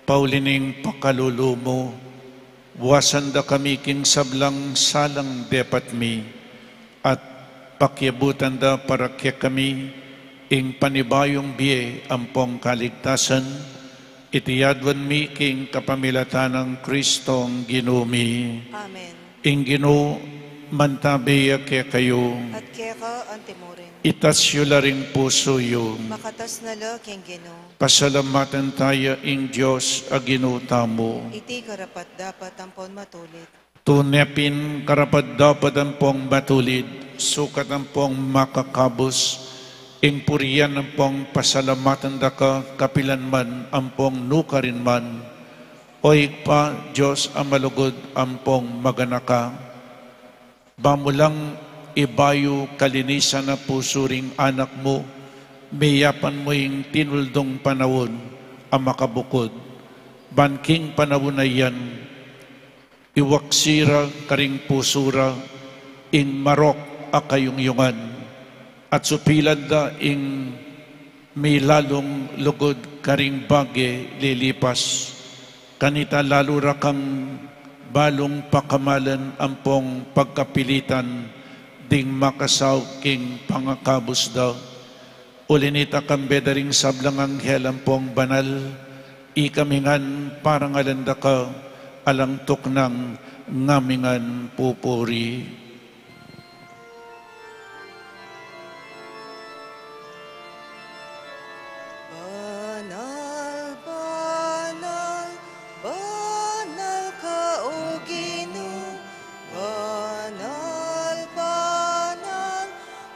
pauli ning pakalulu mu, wasan da kami king sablang salang depat mi, at pakiabutan da para kekami ing panibayung bie ampong kaligtasan, iti aduan mi king kapamilatan nang Kristong Ginu mi. Amen. Ing Ginu mantabi ya kekayu. At keka antimurin. Itas yu la ring pusu yu. Makatas na la king Ginu. Pasalamatan taya ing Dios a Ginu tamu. Iti karapat-dapat ampon matulid. Tune pin karapat-dapat ampong matulid, sukat ampong makakabus, ing purian ampong pasalamatan da ka kapilanman ampong nukarin man, O Ibpa, Dios a malugud ampong maganaka. Ba mu lang ibayu kalinisan a pusu ring Anak mu, miyapan mu ing tinuldung panaun a makabukud, ban king panaun a yan, iwaksi ra karing pusu ra ing marok a kayungyungan, at supilan da ing milalung lugud karing bage lilipas. Kanita lalu ra kang balung pakamalan ampong pagkapilitan ding makasaup king pangakabus da. Uli nita, kambe da ring sablang anghel ampong banal, ikami ngan parangalan da ka, alang tuknang ngami ngan pupuri. Banal, banal, banal ka, O Ginu, banal, banal,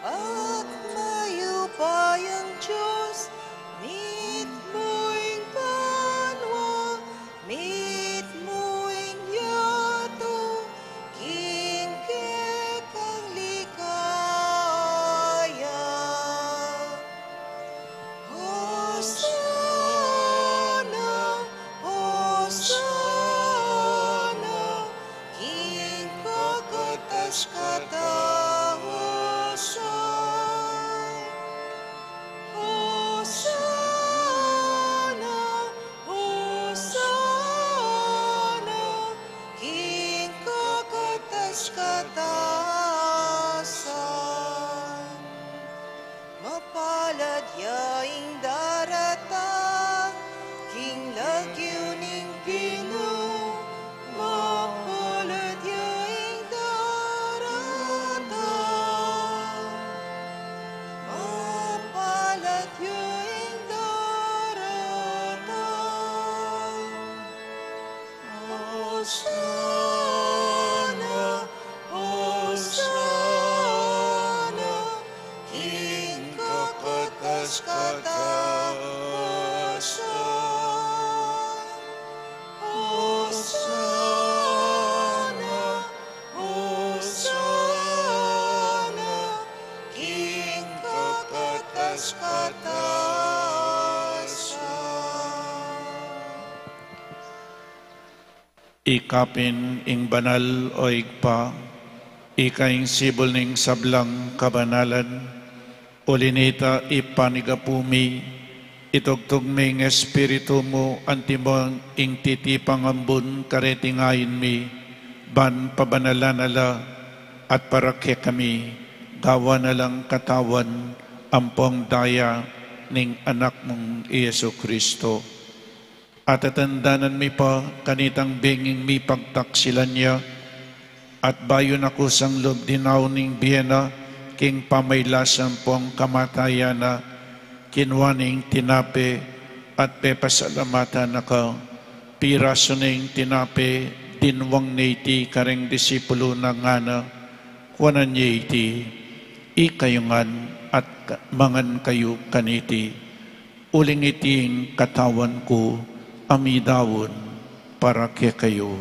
at mayupayang Dios, mitmu ing banua, mitmu ing yatu, king kekang ligaya. Hosana, Hosana, king kakatas-katas. Hosana, Hosana, king kakatas-katasan. Mapalad ya ing daratang king lagyu ning Ginu. Mapalad ya ing daratang. Mapalad ya ing daratang. Hosana, Hosana, king kakatas-katasan. Hosana, Hosana, king kakatas-katasan. Ika pin ing banal, O Ibpa, ika ing sibul ning sablang kabanalan. Uli nita, ipanigapu mi, itugtug mi ing Espiritu mu, antimong ing titipang ambun kareting ain mi, ban pabanalan na la at para kekami gawan na lang katawan ampong daya ning Anak mung i Jesu Kristo. Atatandanan mi pa kanitang benging mipagtaksilan ya, at bayu na kusang lub dinaun ing bie na king pamailas ampong kamatayan na, kinua ne ing tinape at pepasalamatan na ka, Pirasu ne ing tinape, dinwang ne iti kareng disipulu na, ngana, kuanan ye iti, ikayu ngan at ka-, mangan kayu kaniti. Uling iti ing katawan ku, a midaun para kekayu.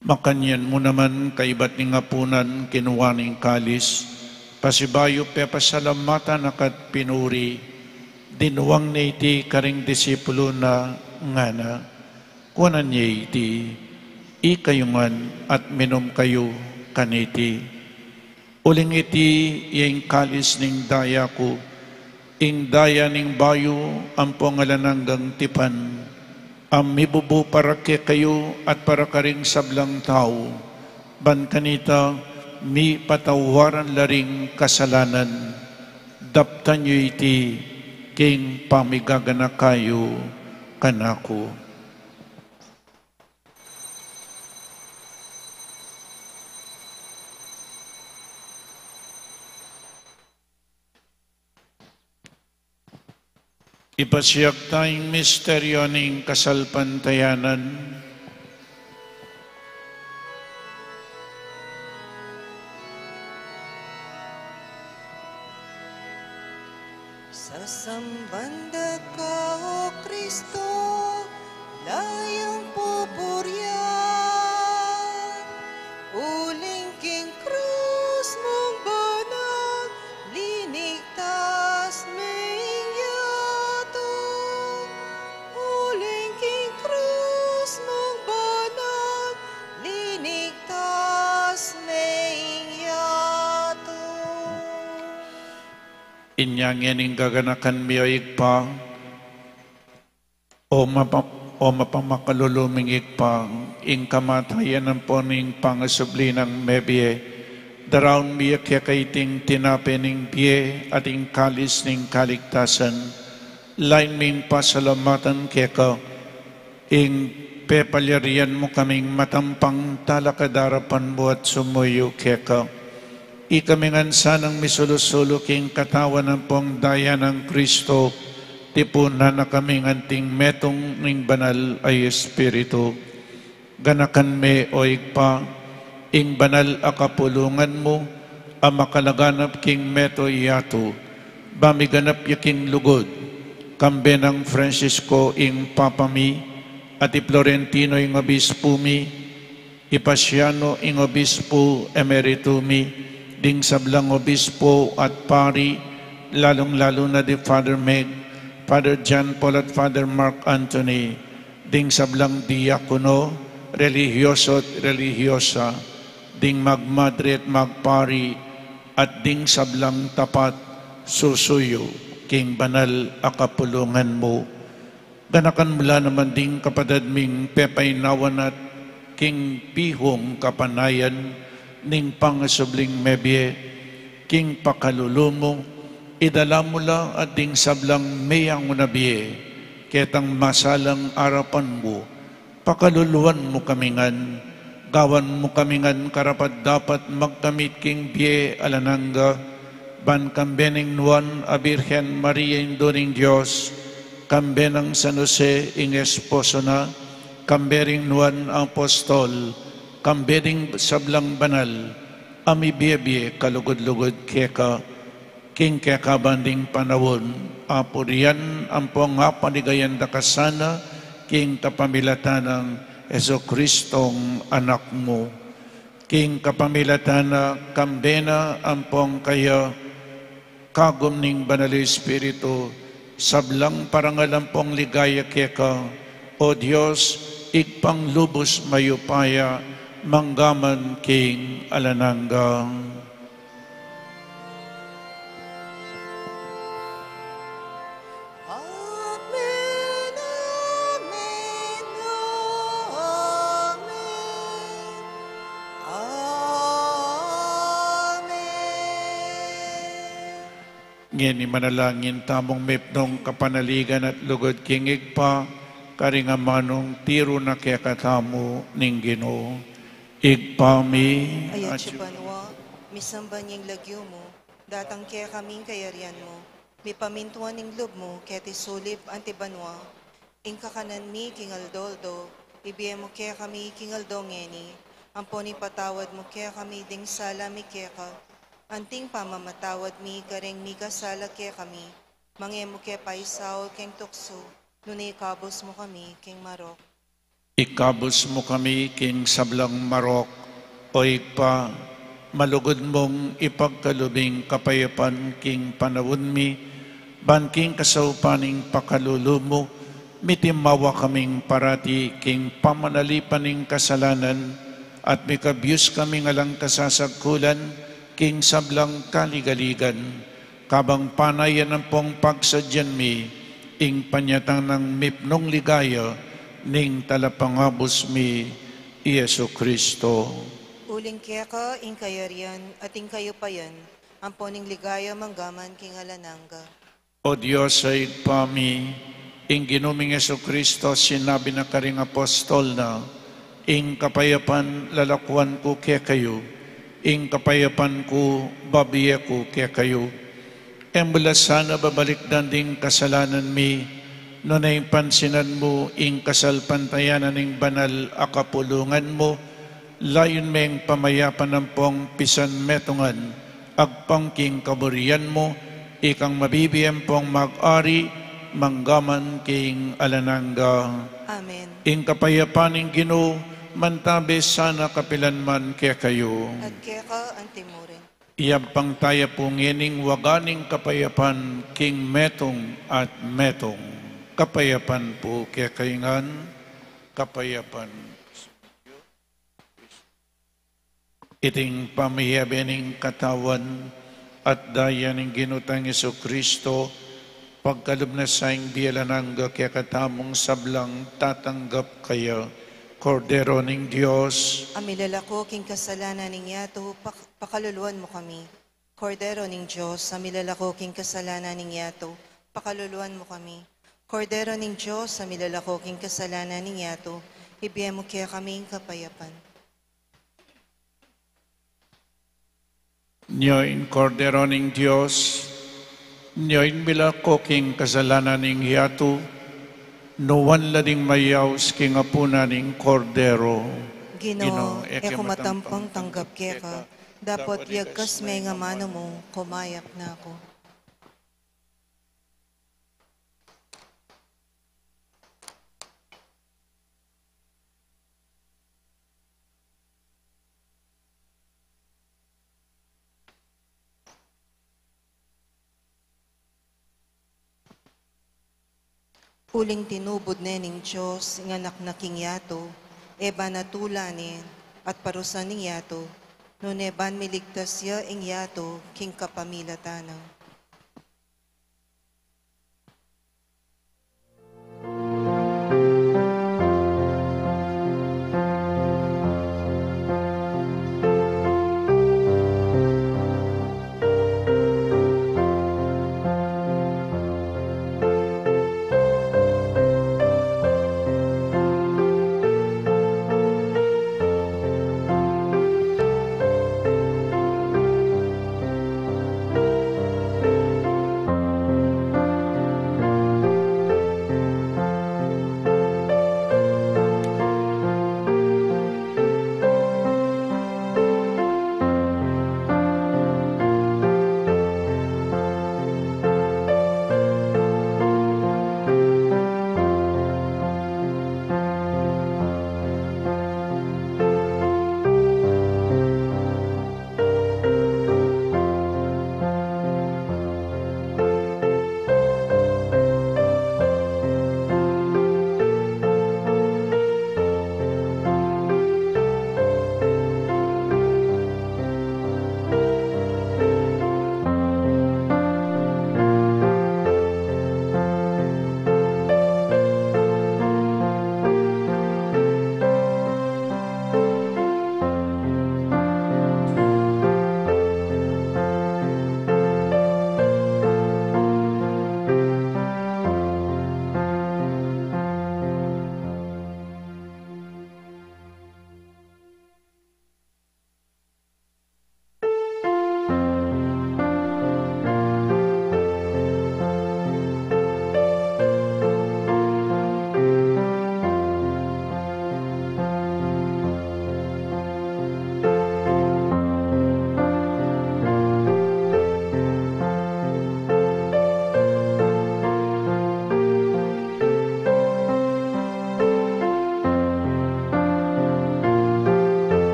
Makanyan mu naman kaibat ning apunan, kinua ne ing kalis, pasibayu pepasalamatan na ka't pinuri, dinwang ne iti kareng disipulu na, ngana, kuanan ye iti, ikayu ngan at minum kayu kaniti. Uling iti ya ing kalis ning daya ku, ing daya ning bayu ampong alang anggang tipan, a mibubu para kekayu at para karing sablang tau, ban kanita mipatawaran la ring kasalanan. Daptan yu iti king pamigaganaka yu kanaku. Ipasiag ta ing misteryo ning kasalpantayanan. Sasamban da ka, O Kristo, layang pupurian, uling king krus mung banal, linigtas me ing yatu. Uling king krus mung banal, linigtas me ing yatu. Inya ngeni gaganakan mi, O Ibpa, O mapa-, O mapamakalulu ming Ibpa, ing kamatayan ampon ing pangasubli nang mebie, daraun mi keka iting tinape ning bie at ing kalis ning kaligtasan, lain ming pasalamatan keka, ing pepalyarian mu kaming matampang talakad king arapan mu at sumuyu keka. Ikami ngan sanang misulu-sulu king katawan ampong daya nang Kristo, tipunan na kaming anting metung ning Banal a Espiritu. Ganakan me, O Ibpa, ing banal a kapulungan mu, a makalaganap king meto yatu, ba miganap ya king lugud, kambe nang Francisco ing Papa mi, at i Florentino ing Obispu mi, i Paciano ing Obispu Emeritu mi, ding sablang obispu at pari, lalung-lalu na di Father Meg, Father John Paul at Father Mark Anthony, ding sablang diakono, relihiyoso at relihiyosa, ding magmadre at magpari, at ding sablang tapat susuyu king banal a kapulungan mu. Ganakan mu la naman ding kapatad ming pepainawan at king pihung kapanayan ning pangasubling mebie, king pakalulu mu, idala mu la at ding sablang meyangu na bie, ketang masalang arapan mu, pakaluluan mu kami ngan, gawan mu kami ngan karapat-dapat magkamit king bie alang angga, ban kambe ning nuan a Birhen Maria, Indu ning Dios, kambe nang San Jose ing esposo na, kambe ring nuan a apostol, kambe ding sablang banal, a mibie-bie kalugud-lugud keka, king kekaban ding panaun, apurian ampong apaligayan da ka sana, king kapamilatan nang Jesucristong Anak mu. King kapamilatan na, kambe na ampong kaya, kagum ning Banal a Espiritu, sablang parangal ampong ligaya keka, O Dios, Ibpang lubus mayupaya, mangga man king alang angga. Amen, amen, amen, amen. Ngeni manalangin tamung mipnung kapanaligan at lugud king Ibpa, karing amanung tiru na kekatamu ning Ginu. Ibpa mi, atsu ka banua, misamban ya ing lagyu mu, datang kekami ing kayarian mu, mipamintuan ing lub mu keti sulip anti banua. Ing kakanan mi king aldo-aldo ibie mu kekami king aldo ngeni, ampon ipatawad mu kekami ding sala mi keka, anting pamamatawad mi kareng mikasala kekami, manga e mu ke paisaul king tuksu, nune ikabus mu kami king marok. Ikabus mu kami king sablang marok, O Ibpa, malugud mung ipagkalub ing kapayapan king panaun mi, ban king kasaupan ning pakalulu mu, mitimawa kaming parati king pamanalipan ning kasalanan, at mikabius kaming alang kasasagkulan king sablang kaligaligan, kabang panayan ampong pagsadyan mi ing panyatang nang mipnung ligaya ning Talapangabus mi, i Jesu Kristo. Uling keka ing kayarian at ing kayupayan, ampon ing ligaya manggaman king alang angga. O Dios a Ibpa mi, ing Ginu ming Jesu Kristo sinabi na karing apostol na, Ing kapayapan lalakuan ku kekayu, ing kapayapan ku babie ku kekayu. E mu la sana babalikdan ding kasalanan mi, nune pansinan mu ing kasalpantayanan ning banal a kapulungan mu, layun meng pamayapan ampong pisanmetungan, agpang king kaburian mu, ikang mabibie ampong mag-ari manggaman king alang angga. Amen. Ing kapayapan ning Ginu mantabe sana kapilan man kekayu. At keka anti mu rin. Iyampang taya pu ngening waga ning kapayapan king metung at metung. Kapayapan pu kekayu ngan, kapayapan. Iting pamiyabe ning katawan at daya ning Ginu tang Jesu Kristo, pagkalub na sa ing bie alang angga kekatamung sablang tatanggap kaya. Kordero ning Dios a milalako king kasalanan ning yatu, pak-, pakaluluan mu kami. Kordero ning Dios a milalako king kasalanan ning yatu, pakaluluan mu kami. Kordero ning Dios a milalako king kasalanan ning yatu, ibie mu kekami ing kapayapan. Nyo ing Kordero ning Dios, nyo ing milako king kasalanan ning yatu, nuan la ding mayaus king apunan ning Kordero. Ginu, e ku matampang tanggap keka, dapot yagkas me ing amanu mu, kumayap na ku. Uling tinubud ne ning Dios ing Anak na king yatu, e ban atulan ne at parusan ing yatu, nune ban miligtas ya ing yatu king kapamilatan na.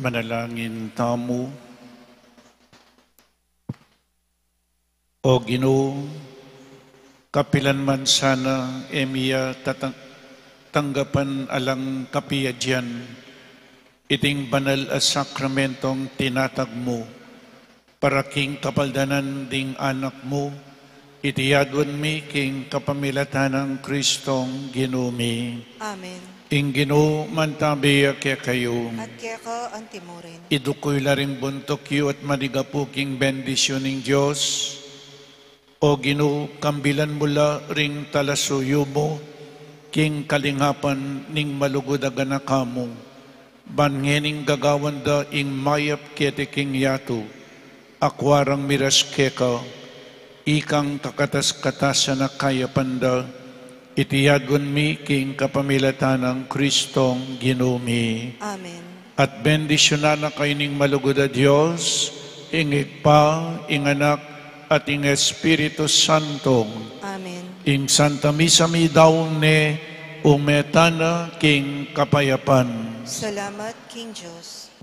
Manalangin tamu. O Ginu, kapilan man sana e mi ya tatang-, tanggapan alang kapiadyan iting banal a sakramentong tinatag mu para king kapaldanan ding anak mu, iti aduan mi king kapamilatan nang Kristong Ginu mi. Amen. Ing Ginu mantabi ya kekayu. At keka antimurin. Iduku yu la ring buntuk yu at manigapu king bendisyun ning Dios. O Ginu, kambilan mu la ring talasuyu mu king kalingapan ning malugud a ganaka mu, ban ngening gagawan da ing mayap keti king yatu, akua rang miras keka, ikang kakatas-katasan a kayapan da, iti aduan mi king kapamilatan nang Kristong Ginu mi. Amen. At bendisyunan na kayu ning malugud a Dios, ing Ibpa, ing Anak, at ing Espiritu Santo. Amen. Ing Santa Misa midaun ne, ume tana king kapayapan. Salamat king Dios.